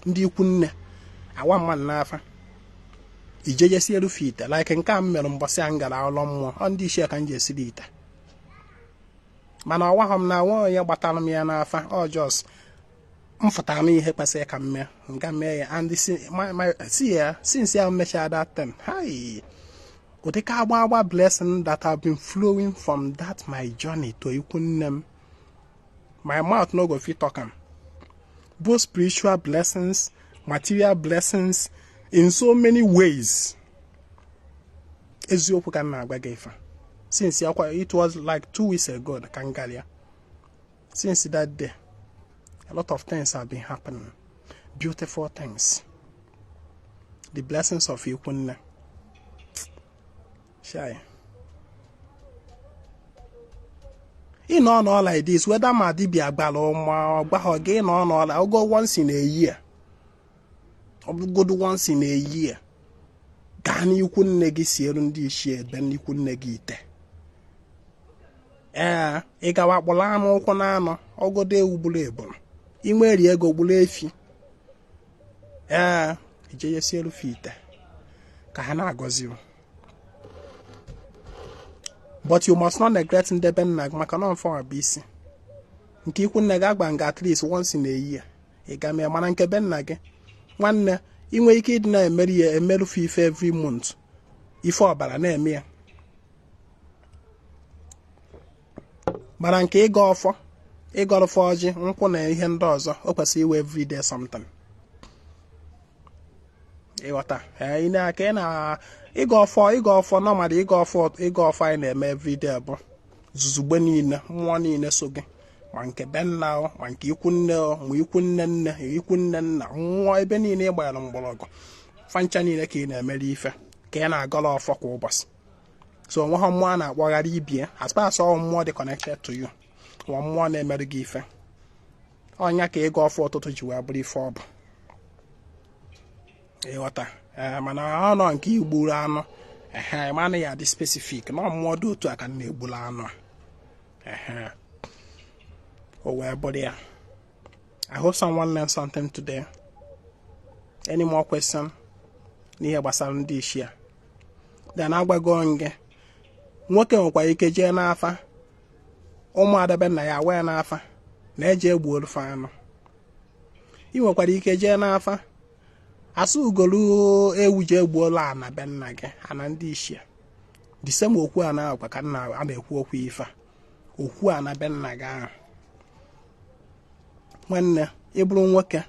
ndị ikwu nne awa mmadụ n'afa, ijejesi erufe ite, like nke a m mere mbọsị a m gara ụlọ mmụọ. Ọ ndị ichie ka m ji esiri ite, mana ọwaghọ m na nwa onye gbatara m ya n'afa. Ọ just m fụtara m ihe kwesịrị ka m mee, nga mee ya. And see ya, since ya mechaa that thing, hi, ụdịka agba agba blessing that have been flowing from that my journey to ikwu nne m, my mouth no go fit talk am. Both spiritual blessings, material blessings, in so many ways. Eziokwu ka m na-agwa gị ife. Since akwa, it was like 2 weeks ago ka m gara ya. Since that day, a lot of things have been happening, beautiful things, the blessings of ikwu nne. Shy ị nọ nọ like this, whether ma dibịa gbara ma ọ gbaghọ gị, nọ nọ ogo once in a year, ọ bụgodu once in a year, gaa n'ikwu nne gị, sielu ndị ichie ebe n'ikwu nne gị ite. Ee, ị gawa kpụrụ anụ ụkwụ na anọ, ọgodo ewu gburu ebu, inweri ego gburu efi, ee, ijeye sielu fe ite ka ha na-agọzi. But you must not neglect ndebe nna gị, maka na ọmfọ bụ isi nke ikwu nne gị agba nga. At least once in a year ị ga mee. Mana nke be nna gị, nwanne, ị nwee ike ịdị na-emeri ya, emerụfe ife every month, ife ọbara na-eme ya. Mana nke ịga ọfọ, ịgọrọfọ ọjị, nkwụ na ihe ndị ọzọ, o kwesịrị iwe everyday something. Ịghọta? Ị na-aka ị na ịga ọfọ, ịga ọfọ nọmadụ, ịga ọfọ, ịga ọfọ anyị na-eme everyday bụ zuzugbe niile, mmụọ niile so gị, ma nke be nna o, ma nke ikwu nne o, ma ikwu nne nne, ikwu nne nna, mmụọ ebe niile ị gbara mgbọrọgwụ fancha niile ka ị na-emere ife, ka ị na-agọrọ ọfọ kwa ụbọchị. So onwe ha mmụọ a na-akpọgharị ibie, as far as ọ mmụọ dị connected to you, ma mmụọ na-emerụ gị ife ọnya, ka ịga ọfọ ụtụtụ ji wee bụrụ ife ọ bụ. Ịghọta? Ee, mana ọ nọ nke igburu anụ ehe, mana ya dị specific na mmụọ dị otu a ka m na-egburu anụ a ehe, o wee bụrụ ya. I hope someone learned something today. Any more question n'ihe gbasara ndị ichie? Then agwago gị, nwoke nwekwara ike jee n'afa, ụmụada be nna ya wee n'afa na-eje egbuorufe anụ. Ị nwekwara ike jee n'afa, asụ ugolu ewu ji egbuola ana be nna gị, ana ndị ichie. The same okwu a na-agwa ka nna a na-ekwu okwu ife a, okwu ana be nna gị ahụ. Nwanne, Ị bụrụ nwoke,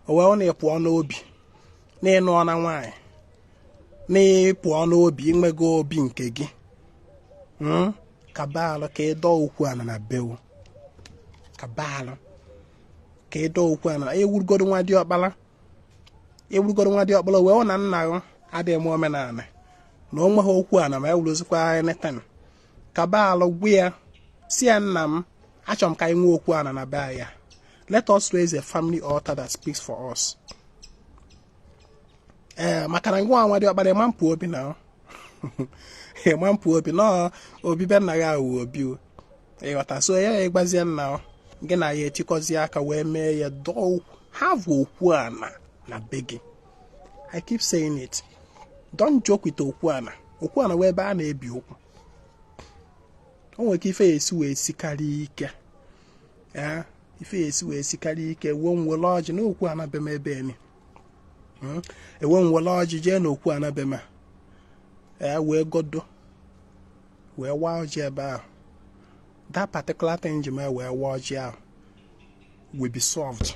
o wee na ị pụọ n'obi na ị nụọ na nwaanyị, na ị pụọ n'obi inwego obi nke gị, kaba alụ ka ị dọọ okwu ana na bewu. Kaba alụ ka ị dọọ okwu ana. Ewurugoro nwa diọkpala, ewurugoro nwa diọkpala, wee na nna gị adịghị eme omenala na o nweghị okwu ana ma ewuruzikwa anything. Kaba alụ gwa ya, si ya, "Nna m, achọrọ m ka anyị nwee okwu ana na be ya. Let us raise a family altar that speaks for us." Ee, maka na ngwa nwa diọkpala, ịma mpụ obi na ịma mpụ obi nọọ obibe nna gị awụ obi o. Ịghọta? So ya ịgbazie nna gị na ya etikọzie aka wee mee ya, dọọ have okwu ana na be gị. I keep saying it, don't joke with okwu ana. Okwu ana wee ebe a na-ebi okwu. O nwere ike ife ya esi wee sikarị ike. Ee, ife ya esi wee sikarị ike, wuo nwere ọjị na okwu ana be m ebe eni. Ewe nwere ọjị jee n'okwu ana be m, ee, wee godo wee waa ọjị ebe ahụ. That particular thing ji mee wee waa ọjị ahụ will be solved,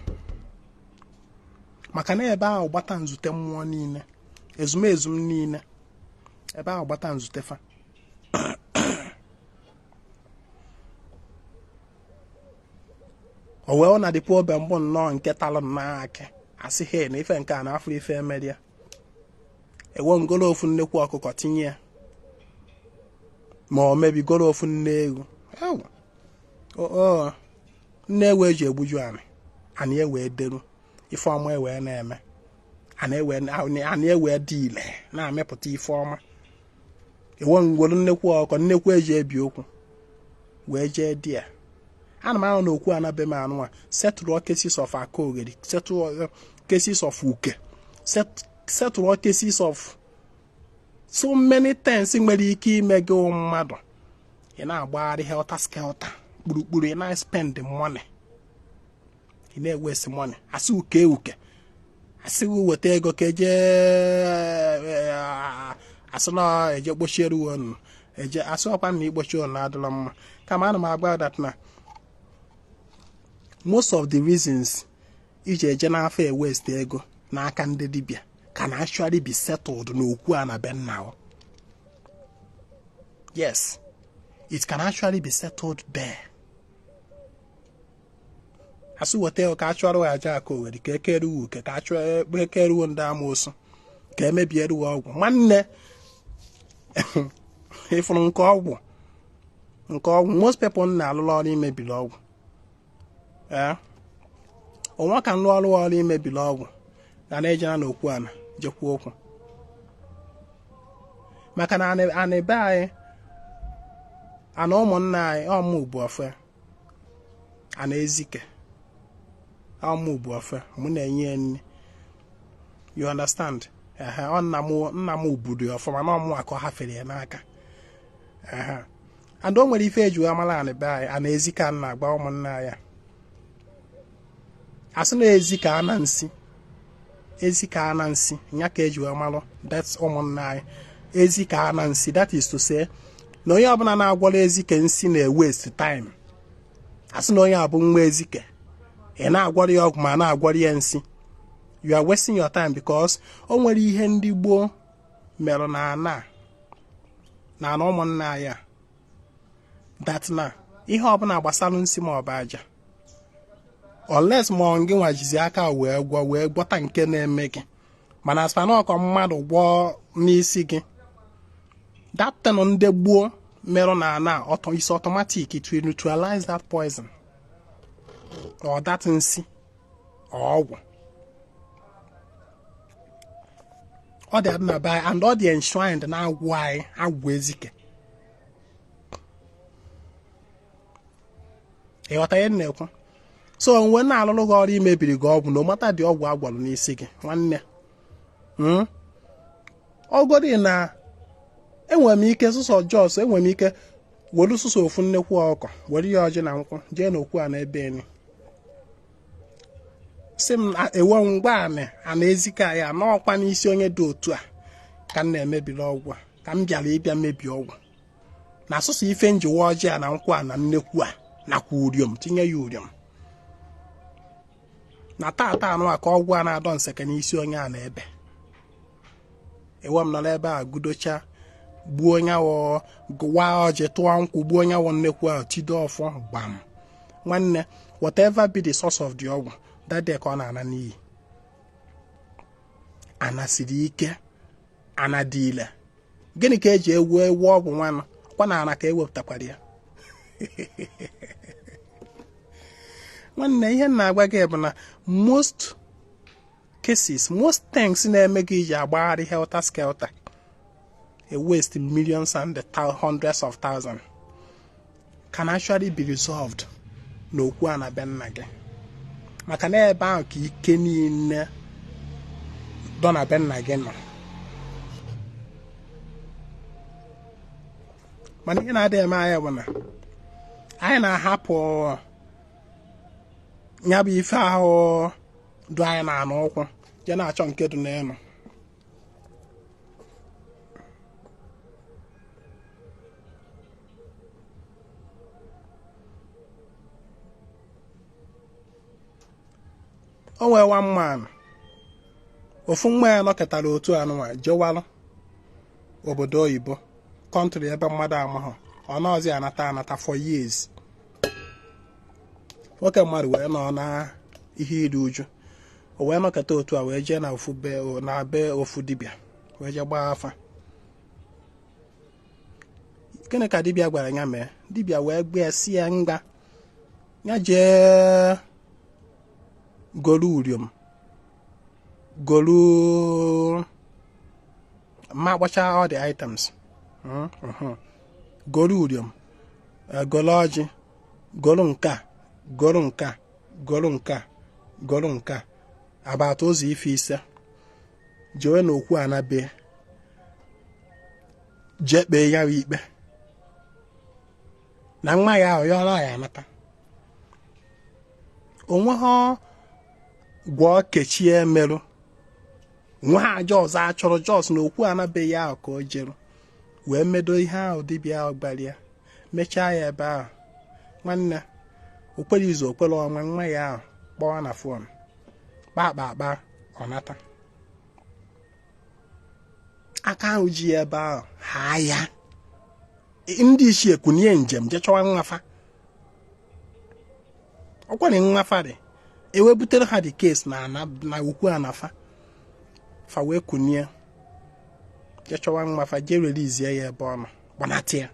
maka na ebe ahụ gbata nzute mmụọ niile, ezumezu m niile, ebe ahụ gbata nzute fa. O wee na dịpụ obe mbụ nnọọ nke talụ nnọọ akị asị he na ife nke a na afọ ife emeria. Ewe ngolo ofu nnekwu ọkụkọ tinye ya, ma ọ mebigoro ofu nne ewu. Ewu oo, nne ewu eji egbuju anị, anị ewee deru, ife ọma ewee na-eme, anị ewee dị ile na-amịpụta ife ọma. Ewe ngwolu nnekwu ọkụkọ, nnekwu eji ebi okwu wee jee di ya. Ana m ahụ na okwu anabe m anụnwa settle cases of aka ogheri, settle cases of uke, settle cases of so many things nwere ike ime gị mmadụ. Ị na-agbagharị helter skelter kpurukpuru, ị na-spend money, ị na-ewesi money. Asị uke uke, asị weta ego ka eje, asị na eje kpochiere onu eje, asị ọkwa na ikpochi onu adịla mma. Kama ana m agba that na most of the reasons iji eje n'afọ e waste ego n'aka ndị dibịa can actually be settled n'okwu a na be nna. Yes, it can actually be settled there. Asị weta ego ka a chụọrọ aja aka owere, ka ekeruo uke, ka a chụọ ekeruo ndị amoosu, ka emebieruo ọgwụ. Nwanne, ịfụrụ nke ọgwụ, nke ọgwụ, most people na-alụrụ ọrụ imebiri ọgwụ. Ee, onwe ka nlụ ọrụ ọrụ imebiri ọgwụ ga na-ejena n'okwu ana jekwu okwu, maka na anị be anyị, ana ụmụnna anyị, ọmụ ugbu ofe ana ezike, ọmụ ugbu ofe mụ na-enye ya nri, you understand? Ehe, ọ nna m, nna m uburu ya ọfụma na ọmụ ka ọ hafere ya n'aka. Ehe, and o nwere ife eji wee mara anị be anyị, ana ezike a na-agba ụmụnna ya. Asị na ezi ka ana nsi, ezi ka ana nsi ya ka eji wee malụ. That's ụmụnna anyị, ezi ka ana nsi. That is to say na onye ọbụla na-agwọrọ ezike nsi na-waste time. Asị na onye abụ nwa ezike, ị na-agwọrọ ya ọgwụ ma na-agwọrọ ya nsi, you are wasting your time, because o nwere ihe ndị gboo merụ na ana na ana ụmụnna anyị a, that na ihe ọbụla gbasara nsi ma ọ bụ aja, unless ma ọ gị nwajizi aka wee gwọ, wee gwọta nke na-eme gị, mana aspanọkọ mmadụ gwọọ n'isi gị, that thing ndị gboo merụ na ana is automatic. It will neutralize that poison or that nsi or ọgwụ. Ọ dị adị na be anyị and ọ dị enshrined na agwụ anyị, agwụ ezike. Ịghọta ihe m na-ekwu? So mgbe na-alụrụ gị ọrụ imebiri gị ọgwụ, na ọmata dị ọgwụ agwọrọ n'isi gị, nwanne, ọgọdị na enwere m ike sụsọ jos, enwere m ike were sụsọ ofu nnekwu ọkọ, were ya ọjị na nkwụ, jee n'okwu a na ebe eni, si m ewe ngwa anị ana ezike anyị anọọkwa n'isi onye dị otu a ka m na-emebiri ọgwụ a, ka m bịara ịbịa mebie ọgwụ na asụsụ ife njiwa ọjị a na nkwụ a na nnekwu a nakwa uriom, tinye ya uriom. Na tata anụ a ka ọgwụ a na-adọ nseke n'isi onye a na-ebe. Ewe m nọrọ ebe a gudocha gbuo onye awọ gụwa ọjị tụọ nkwụ gbuo onye awọ nnekwu ahụ tido ọfọ gbam. Nwanne, whatever be the source of the ọgwụ, that day ka ọ na-ana n'iyi. Ana siri ike, ana dị ile. Gịnị ka eji ewu ewu ọgwụ nwanụ? Kwa na ana ka ewepụtakwara ya. Nwanne, ihe m na-agwa gị bụ na most cases, most things na-eme gị iji agbagharị helter skelter, a waste millions and the hundreds of thousands, can actually be resolved n'okwu a na be nna gị. Maka na ebe ahụ ka ike niile dọ na be nna gị nọ. Mana ihe na-adịghị eme anyị bụ na anyị na-ahapụ ya bụ ife ahụ dụ anyị na-anụ ụkwụ je na-achọ nke dị n'elu. O nwee one man, ofu nwa ya nọkọtara otu anụnwa jewalụ obodo oyibo, country ebe mmadụ amaghọ, ọ nọọzi anata anata for years. Nwoke mmadụ wee nọ na ihe iri uju, o wee nọkọta otu a wee jee na ofu be na be ofu dibịa wee jee gbaa afa. Gịnị ka dibịa gwara ya mee? Dibịa wee gbee si ya ngwa ya jee golu uriom, golu ma kpọcha all the items, golu uriom, golu ọjị, golu nke a, golu nke a, golu nke a, golu nke a, about ụzọ ife ise, jewe n'okwu ana be jee kpee ya ikpe na nwa ya ahụ ya ọrụ ya anata. Onwe ha gwọọ kechie merụ nwe ha aja ọzọ achọrọ jos na okwu anabeghị ahụ ka o jeru wee medo ihe ahụ dibịa ahụ gbara ya mechaa ya ebe ahụ. Nwanne, okwere izu okwere ọnwa, nwa ya ahụ kpọọ na phone kpa akpa akpa ọ nata. Aka ahụ ji ya ebe ahụ ha ya ndị ichie kunie njem jee chọwa nwafa. Ọkwa na nwafa dị ewe butere ha the case na na ukwu anafa fa wee kunie jee chọwa nwafa jee release ya ebe ọ nọ gbanata ya.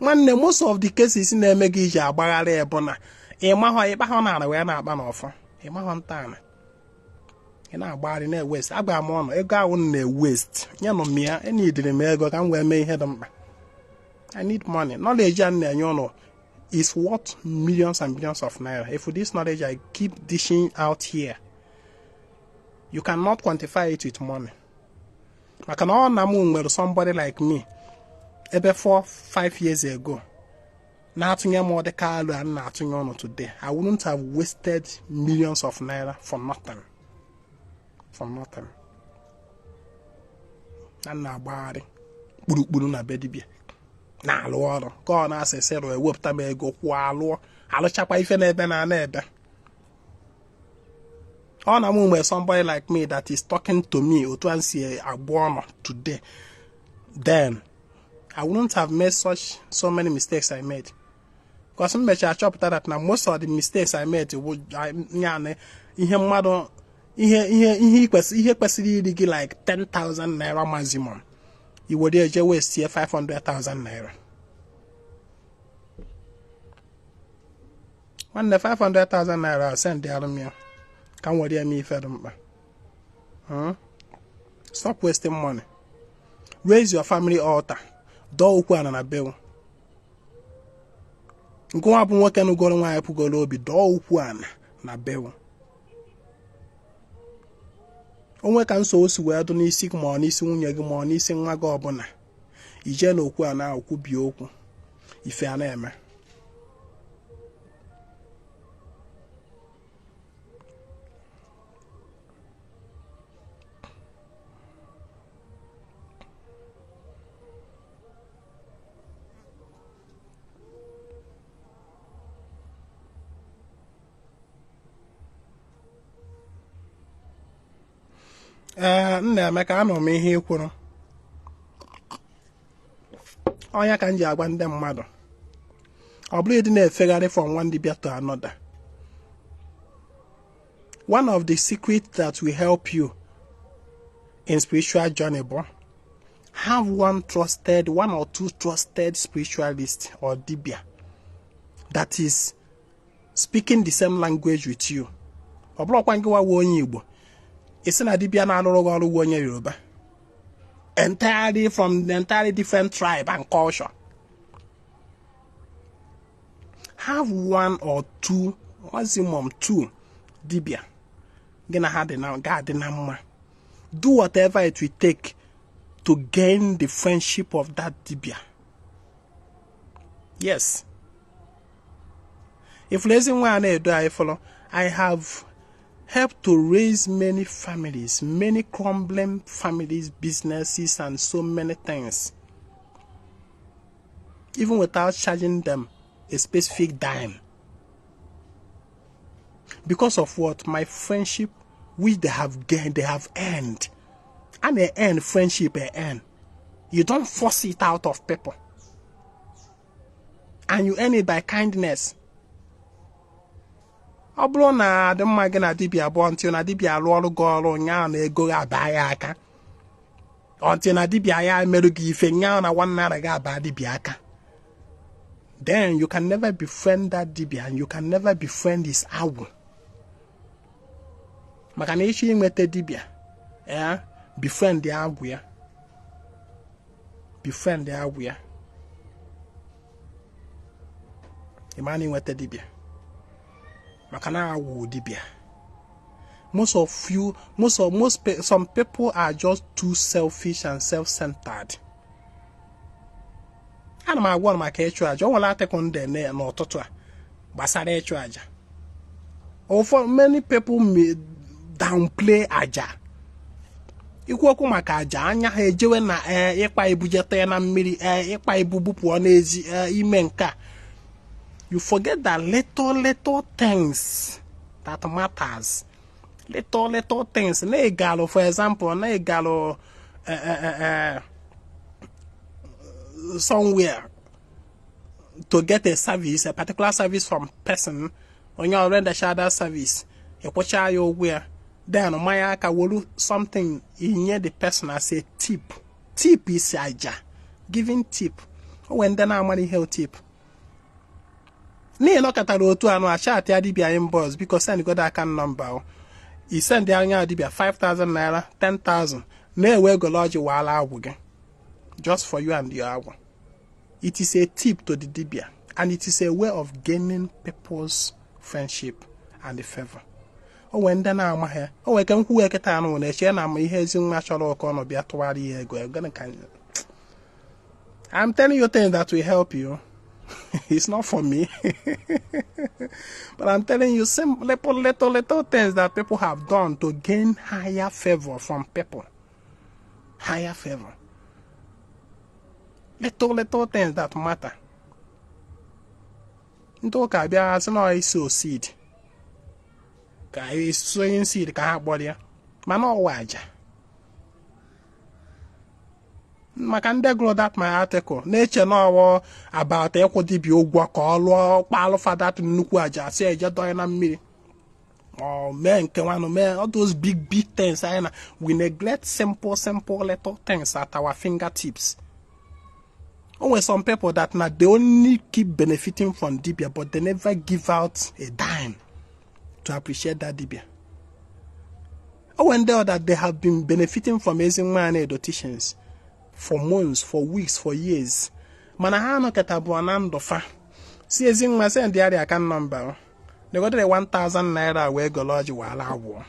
Nwanne, most of the cases na-eme gị iji agbagharị ebe na ịmahọ ịkpahọ n'ala wee na-akpa n'ọfọ, ịmahọ ntọala ị na-agbagharị na-ewest. Agba m ọnụ ego ahụ na-ewest nyenụ m ya, enidiri m ego ka m wee mee ihe dị mkpa. I need money. Knowledge a na-enye ụnụ is worth millions and billions of naira. If this knowledge I keep dishing out here, you cannot quantify it with money. Maka na ọ na m nwere somebody like me ebe 4-5 years ago na-atụnye m ọdịka alụ a na-atụnye ọnụ today, I wouldn't have wasted millions of naira for nothing. For nothing. Na na-agbagharị kpurukpuru na be dibịa na-alụ ọrụ ka ọ na-asịsị rụ ewepụta m ego kwụọ alụọ alụchakwa ife n'ebe na ana ebe. Ọ na m nwere somebody like me that is talking to me otu a si agba ọnụ today, then I wouldn't have made such so many mistakes I made. Because m mechara chọpụta that na most of the mistakes I made wụ ya ihe mmadụ ihe ihe ihe ihe kwesịrị iri gị like 10,000 naira maximum, i were eje waste 500,000 naira. Nwanne, 500,000 naira send arụ m ya ka m were ya mee ife dị mkpa. Stop wasting money. Raise your family altar. Dọọ okwu ana na bewu. Nke nwa bụ nwoke nụgoro nwaanyị pụgoro obi, dọọ okwu ana na bewu. Onwe ka nsogbu si wee dụ n'isi ma ọ n'isi nwunye gị ma ọ n'isi nwa gị ọbụla, ijee n'okwu ana ahụ kwubie okwu, ife a na-eme. Nna Emeka, anụ m ihe i kwuru. Ọ nya ka m ji agwa ndị mmadụ, ọ bụrụ ịdị na-efegharị from one dibia to another. One of the secrets that will help you in spiritual journey bụ have one trusted, one or two trusted spiritualist or dibia that is speaking the same language with you. Ọ bụrụkwa ngị nwa onye Igbo, ị sị na dibia na-alụrụ gị ọrụ wụ onye Yoruba, entirely from the entirely different tribe and culture. Have one or two, maximum two dibia gị na ha dị na ga-adị na mma. Do whatever it will take to gain the friendship of that dibia. Yes, if Ezinwa Anaedo I follow, I have helped to raise many families, many crumbling families, businesses, and so many things, even without charging them a specific dime. Because of what? My friendship, which they have gained, they have earned. And they earn friendship, they earn. You don't force it out of people. And you earn it by kindness. Ọ bụrụ na adị mma gị na dibịa abụọ ntị na dibịa alụ ọrụ gị ọrụ nyaa na ego gị abaa ya aka, ntị na dibịa ya emerụ gị ife nyaa na ₦1 gị abaa dibịa aka, then you can never befriend that dibịa and you can never befriend his agwụ. Maka na ịchọ inweta dibịa ya, befriend ya agwụ ya, befriend ya agwụ ya, ị ma na inweta dibịa, maka na agwụ dibịa. Most of you, most of most some people are just too selfish and self-centered. Ana m agwa maka ịchụ aja. O nwere article ndị n'ụtụtụ a gbasara ịchụ aja. Ụfọdụ, many people may downplay aja. Ikwu okwu maka aja, anya ha ejewe na ee ịkpa ibu jeta na mmiri, ee ịkpa ibu bupụọ n'ezi, ee ime nke a. You forget that little little things that matters, little little things na ịgalụ, for example, na ịgalụ somewhere to get a service, a particular service from person, onye ọrụ rendercha that service, ịkwụcha ya ụgwọ ya, then manya aka wolu something inye the person as a tip. Tip is aja, giving tip. O nwere ndị na-amara ihe tip n'ihi na ọ katara otu anụ achat ya dibịa inbox, "Biko send godo account number." O i send anya dibịa 5000 naira, 10,000, na-ewe egoloji waala agwụ gị, just for you and your agwụ. It is a tip to the dibia and it is a way of gaining people's friendship and the favor. O nwere ndị na-amaghị. O nwere ike nkwuwe eketa anụ na-eche na ama ihe Ezinwa chọrọ ụkọ ọnụ bịa tụgharị ya ego. Gịnị ka I'm telling you? Things that will help you. It's not for me, but I'm telling you simple little little little things that people have done to gain higher favor from people, higher favor, little little things that matter. Ndị ụka bịa sị na isow seed, ka sowing seed ka ha kpọrọ ya, mana ọwa aja. Maka ndị gụrụ that my article na-eche na ọwọ about ịkwụ dibịa ụgwọ ka ọ lụọ kpalụfa that nnukwu aja, asị eje dọnye na mmiri, ọ mee nke nwanụ, mee all those big big things, anyị na we neglect simple simple little things at our fingertips. O nwere some people that na they only keep benefiting from dibia, but they never give out a dime to appreciate that dibia. O nwere ndị that they have been benefiting from Ezinwa Anaedo teachings for months, for weeks, for years, mana ha anọkọta bụ na ndụ fa si Ezinwa send ya account number, negodere 1000 naira wee golo ọjị wala agwụ.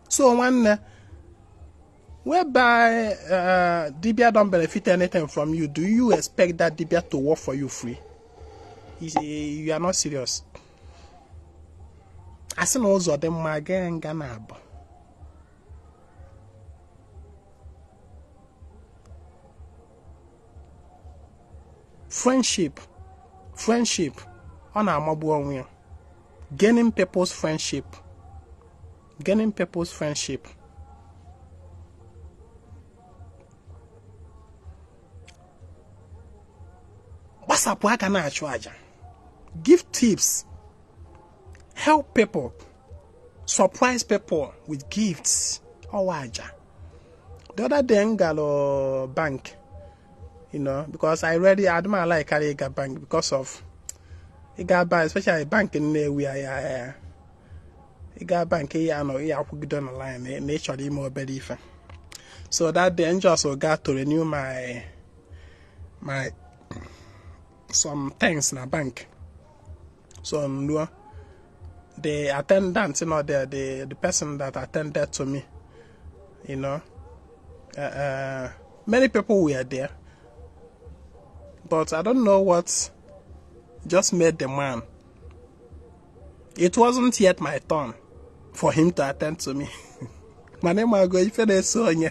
So nwanne, whereby dibia don't benefit anything from you, do you expect that dibia to work for you free? You are not serious. A sị na ụzọ dị mma gaa nga na abụ. Friendship, friendship, ọ na-amagbu onwe ya. Gaining people's friendship. Gaining people's friendship. Gbasapụ aka na-achụ aja. Give tips. Help people. Surprise people with gifts. Ọwa aja. The other day m gara bank, because I really adịm like karị ịga bank because of ịga bank, especially bank Nnewi ya ya. Ịga bank ya anọ ya akwụgido na line na ị chọrọ ime obere ife. So that day m just got to renew my some things na bank. So m ruo, the attendant, the person that attended to me, many people were there, but I don't know what just made the man. It wasn't yet my turn for him to attend to me. Mana ịmago ife na-eso onye.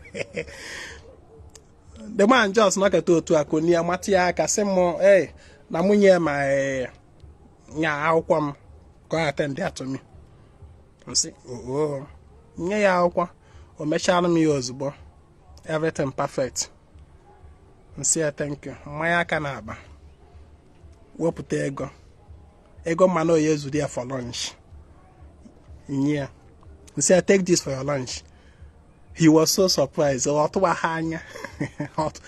The man just nọkọta otu a konie mata ya aka sị m, hey, na mụ nye ma nya akwụkwọ m ka ọ attend ya to me. M sị, oh, nye ya akwụkwọ, o mechara m ya ozugbo. Everything perfect. M sị ya thank you. Mmanya aka na-akpa. Wepụta ego. Ego mmanụ oyi ezuru ya for lunch. Nye ya. M sị ya, take this for your lunch. He was so surprised. Ọ tụwa ha anya.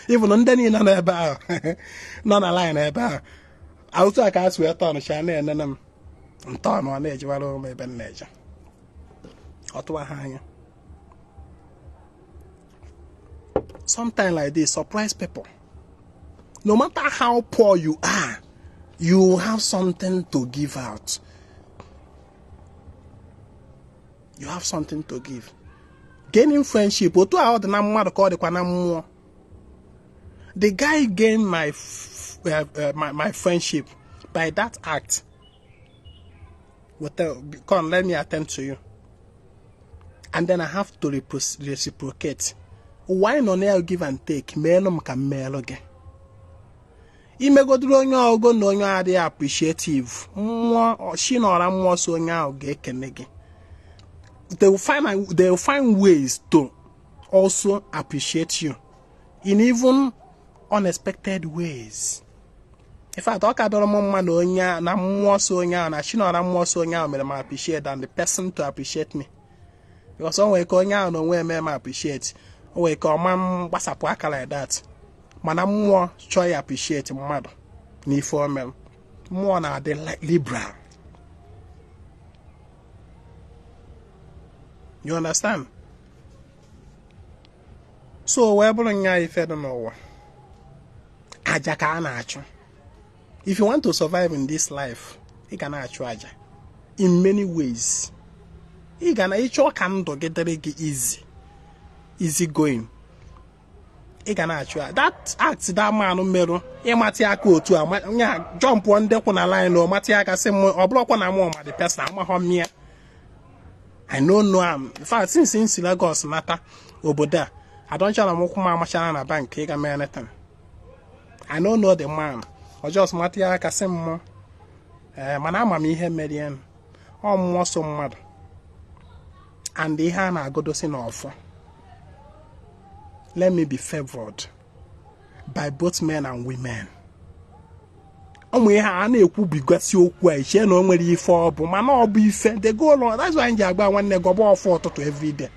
Even ndị niile nọ ebe ahụ nọ na line ebe ahụ. Otu a ka a si wee tọnụcha na-enene m. Ntọọnụ ọ na-ejewara ụmụ ebe m na-eje. Ọ tụwa ha anya. Something like this, surprise people. No matter how poor you are, you have something to give out. You have something to give. Gaining friendship, otu a ọ dị na mmadụ ka ọ dịkwa na mmụọ. The guy gained my friendship by that act. Come, let me attend to you. And then I have to reciprocate. Why nọ na give and take? Meelụ m ka m meelụ gị. Imegoduru onye ọgụ na onye adịghị appreciative, mmụọ chi nọra mmụọ so onye ahụ ga-ekene gị. They will find ways to also appreciate you in even unexpected ways. In fact, ọ ka dọrọ m mma na onye na mmụọ so onye ahụ na chi nọra mmụọ so onye ahụ mere m appreciate than the person to appreciate me. Because o nwere ka onye ahụ na onwe eme m appreciate, o nwere ka ọma m gbasapụ aka like that. Mana mmụọ chọọ ya appreciate mmadụ n'ife o mere. Mmụọ na-adị liberal. You understand? So wee bụrụ nya ife dị n'ụwa. Aja ka a na-achụ. If you want to survive in this life, ị ga na-achụ aja in many ways. Ị ga na ịchọ ka ndụ gị dịrị gị easy, easy going. Ị ga na-achụ aja. That act that man merụ ịmatị aka otu a nya jumpụọ ndị kwụ na line o matị aka sị m ọ bụrụkwa na mụ ma the person amaghọ m ya. I no know am. In fact, since m si Lagos nata obodo a, adọnchara m ụkwụ m amachara na bank ịga mee anything. I no know the man. Ọ just matị ya aka sị m ee, mana ama m ihe mere ya. Ọ mmụọ so mmadụ. And ihe a na-agodosi n'ọfọ. Let me be favored by both men and women. Ụmụ ihe a na-ekwubigasị okwu a iche na o nwere ife ọ bụ, mana ọ bụ ife. The goal, that's why anyị ji agba nwanne gị ọgba ọfọ ụtụtụ everyday.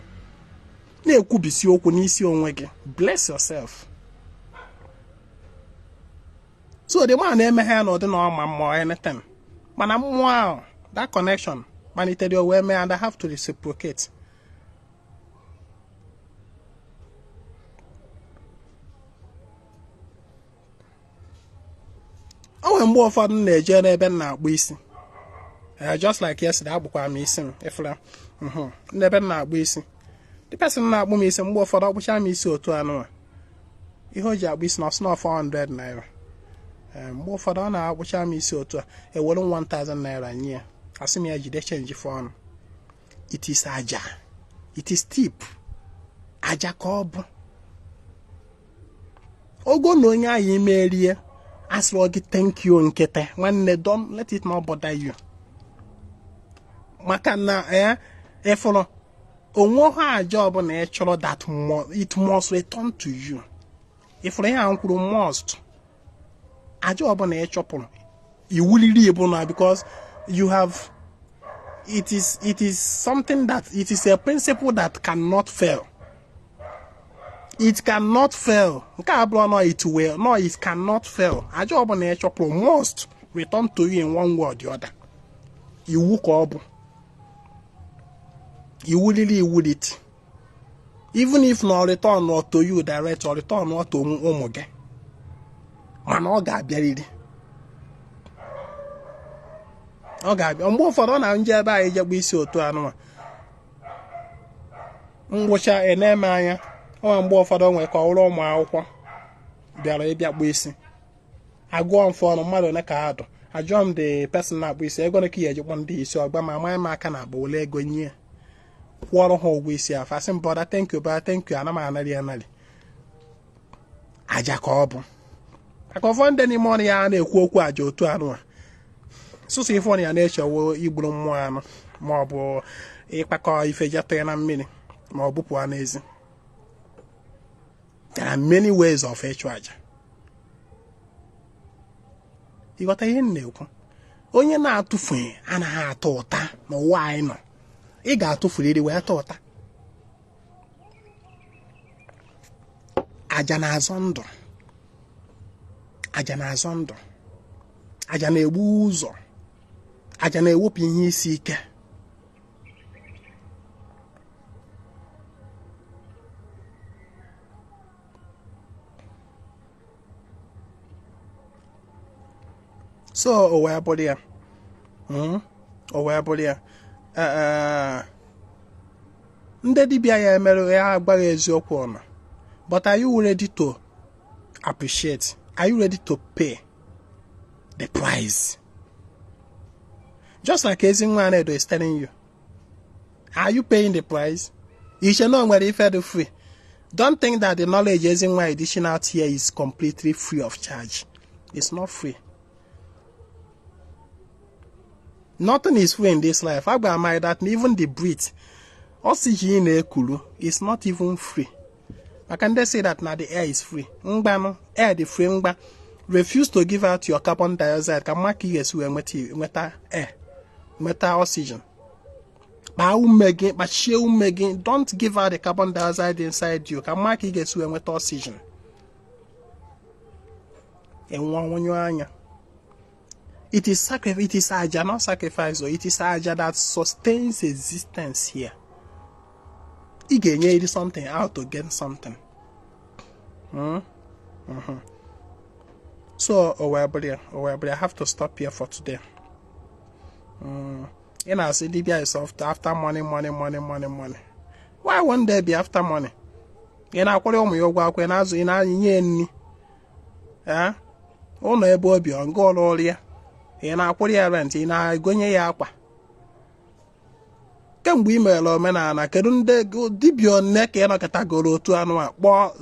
Na-ekwubisi okwu n'isi onwe gị. Bless yourself. So the man na-emeghe ya n'ụdị na ọma mmụọ anything. Mana mmụọ ahụ, that connection malitere o wee mee, and I have to reciprocate. O nwere mgbe ụfọdụ m na-eje n'ebe m na-akpụ isi. Just like yesterday, akpụkwara m isi m ịfụla n'ebe m na-akpụ isi. The person na-akpụ m isi, mgbe ụfọdụ ọ kpụchaa m isi otu anụwa. Ihe o ji akpụ isi na ọsị na 400 naira. Mgbe ụfọdụ ọ na-akpụcha m isi otu a, ewere m 1000 naira nye ya. Asị m ya jide change for ọnụ. It is aja. It is tip. Aja ka ọ bụ. Ogo na onye ahụ imerie asịrị gị thank you nkịtị, nwanne, don't let it not bother you. Maka na ịfụrụ Onweghị aja ọbụla ị chọrọ that it must return to you. Ifuru ihe a m kwuru, must. Aja ọbụla ị chọpụrụ iwuliri ibu na, because you have it is something that it is a principle that cannot fail. It cannot fail. Nke a bụrụ no, it will no, it cannot fail. Aja ọbụla ị chọpụrụ must return to you in one way or the other. Iwu ka ọ bụ, iwuliri iwulit. Even if na return not to you direct or return not to ụmụ gị, mana ọ ga-abịarịrị, ọ ga-abịa. Mgbe ụfọdụ ọ na nje ebe anyị jekwa isi otu anụnwa ngwụcha ene-eme anya onwe. Mgbe ụfọdụ nwere ka ọ bụrụ ụmụ akwụkwọ bịara ịbịa kpụ isi, agụọ mfe ọnụ mmadụ one ka ha dụ. Ajụọ m the person na-akpụ isi, ego ole ka ya ejikpọ ndị isi? Ọgba ma amaghị m aka na akpa ole ego nye kwụọrọ ha ụgwọ isi. Afọ asị m, "Brother, thank you. Brother, thank you." Ana m anarị anarị aja ka ọ bụ maka ụfọdụ ndị n'ime ọnụ ya na-ekwu okwu aja otu anụ a sụsụ ife ọnụ ya na-echewo igburu mmụọ anụ, ma ọ bụ ịkpakọ ife jetụ ya na mmiri, ma ọ bụpụ ha n'ezi. There are many ways of ịchụ aja. Ịghọta ihe m na-ekwu? Onye na-atụfu anaghị atọ ụta n'ụwa anyị nọ. Ị ga-atụfuriri wee tọ ụta. Aja na-azọ ndụ, aja na-azọ ndụ, aja na-egbu ụzọ, aja na-ewepụ ihe isi ike. So o wee bụrụ ya, o wee bụrụ ya. Ndị dibịa ya emerụ ya agbaghị eziokwu ọna, but are you ready to appreciate? Are you ready to pay the price? Just like Ezinwa Anaedo is telling you, are you paying the price? Iche na o nwere ife dị free. Don't think that the knowledge Ezinwa is dishing out here is completely free of charge. It's not free. Nothing is free in this life. Agba am that even the breath, oxygen ị na-ekuru, is not even free. Maka ndị say that na the air is free, mgbanụ air dị free, mgba refuse to give out your carbon dioxide ka mma ka ị ga-esi wee nweta air, nweta oxygen. Kpaa ume gị, kpachie ume gị. Don't give out the carbon dioxide inside you ka mma ka ị ga-esi wee nweta oxygen. Enwe ọnwụnyụ anya. It is sacrifice. It is aja, not sacrifice or it is aja that sustains existence here. Ị ga-enye iri something out to get something. So o wee bụrụ ya, o wee bụrụ ya. I have to stop here for today. Ị na-asị dibia is after money, money, money, money, money. Why won't they be after money? Ị na-akwụrụ ụmụ ya ụgwọ akwụkwọ, ị na-azụ, ị na-enye ya nri, ee, ụlọ ebe obi ọ nga ọrụ ọrụ ya, ị na-akwụrụ ya rent, ị na-egonye ya akwa. Kemgbe ị mere omenala, kedu ndị dibịa one ka ị nọkọtagoro otu anụ a kpọọ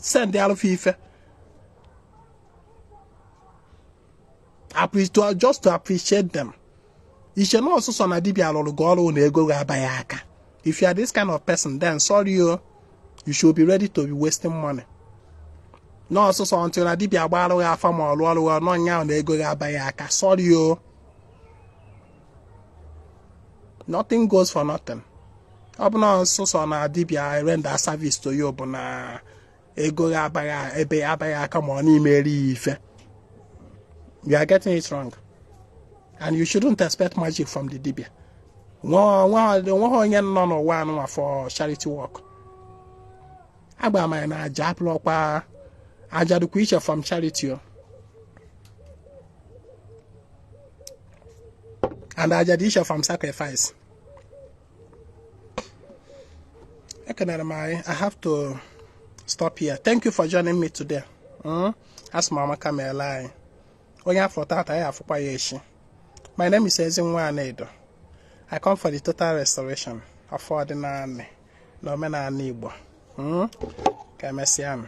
send alụfa ife just to appreciate them? Iche na ọsụsọ na dibịa lụrụ gị ọrụ na ego ga-aba ya aka. If you are this kind of person, then sorry o, you should be ready to be wasting money. Na ọsụsọ ntị na dibịa gbarụ gị afa ma ọ lụọ ọrụ n'ọnya ahụ na ego ga-aba ya aka, sorry o, nothing goes for nothing. Ọ bụ na ọsụsọ na dibịa render service to you bụ na ego ga-abaghị ebe abaghị aka ma ọ n'ime eri ya ife, you are getting it wrong, and you shouldn't expect magic from the dibia. Nweghị onye nọ n'ụwa anụnwa for charity work. Agba m ya na aja abụrụkwa aja dịkwa iche from charity o, and aja dị iche from sacrifice. Ekenere m anyị. I have to stop here. Thank you for joining me today. Asị m amaka meela anyị. Onye afọ tata ya afụkwa ya echi. My name is Ezinwa Anaedo. I come for the total restoration of ọdịnala na omenala Igbo. Ka emesịa m.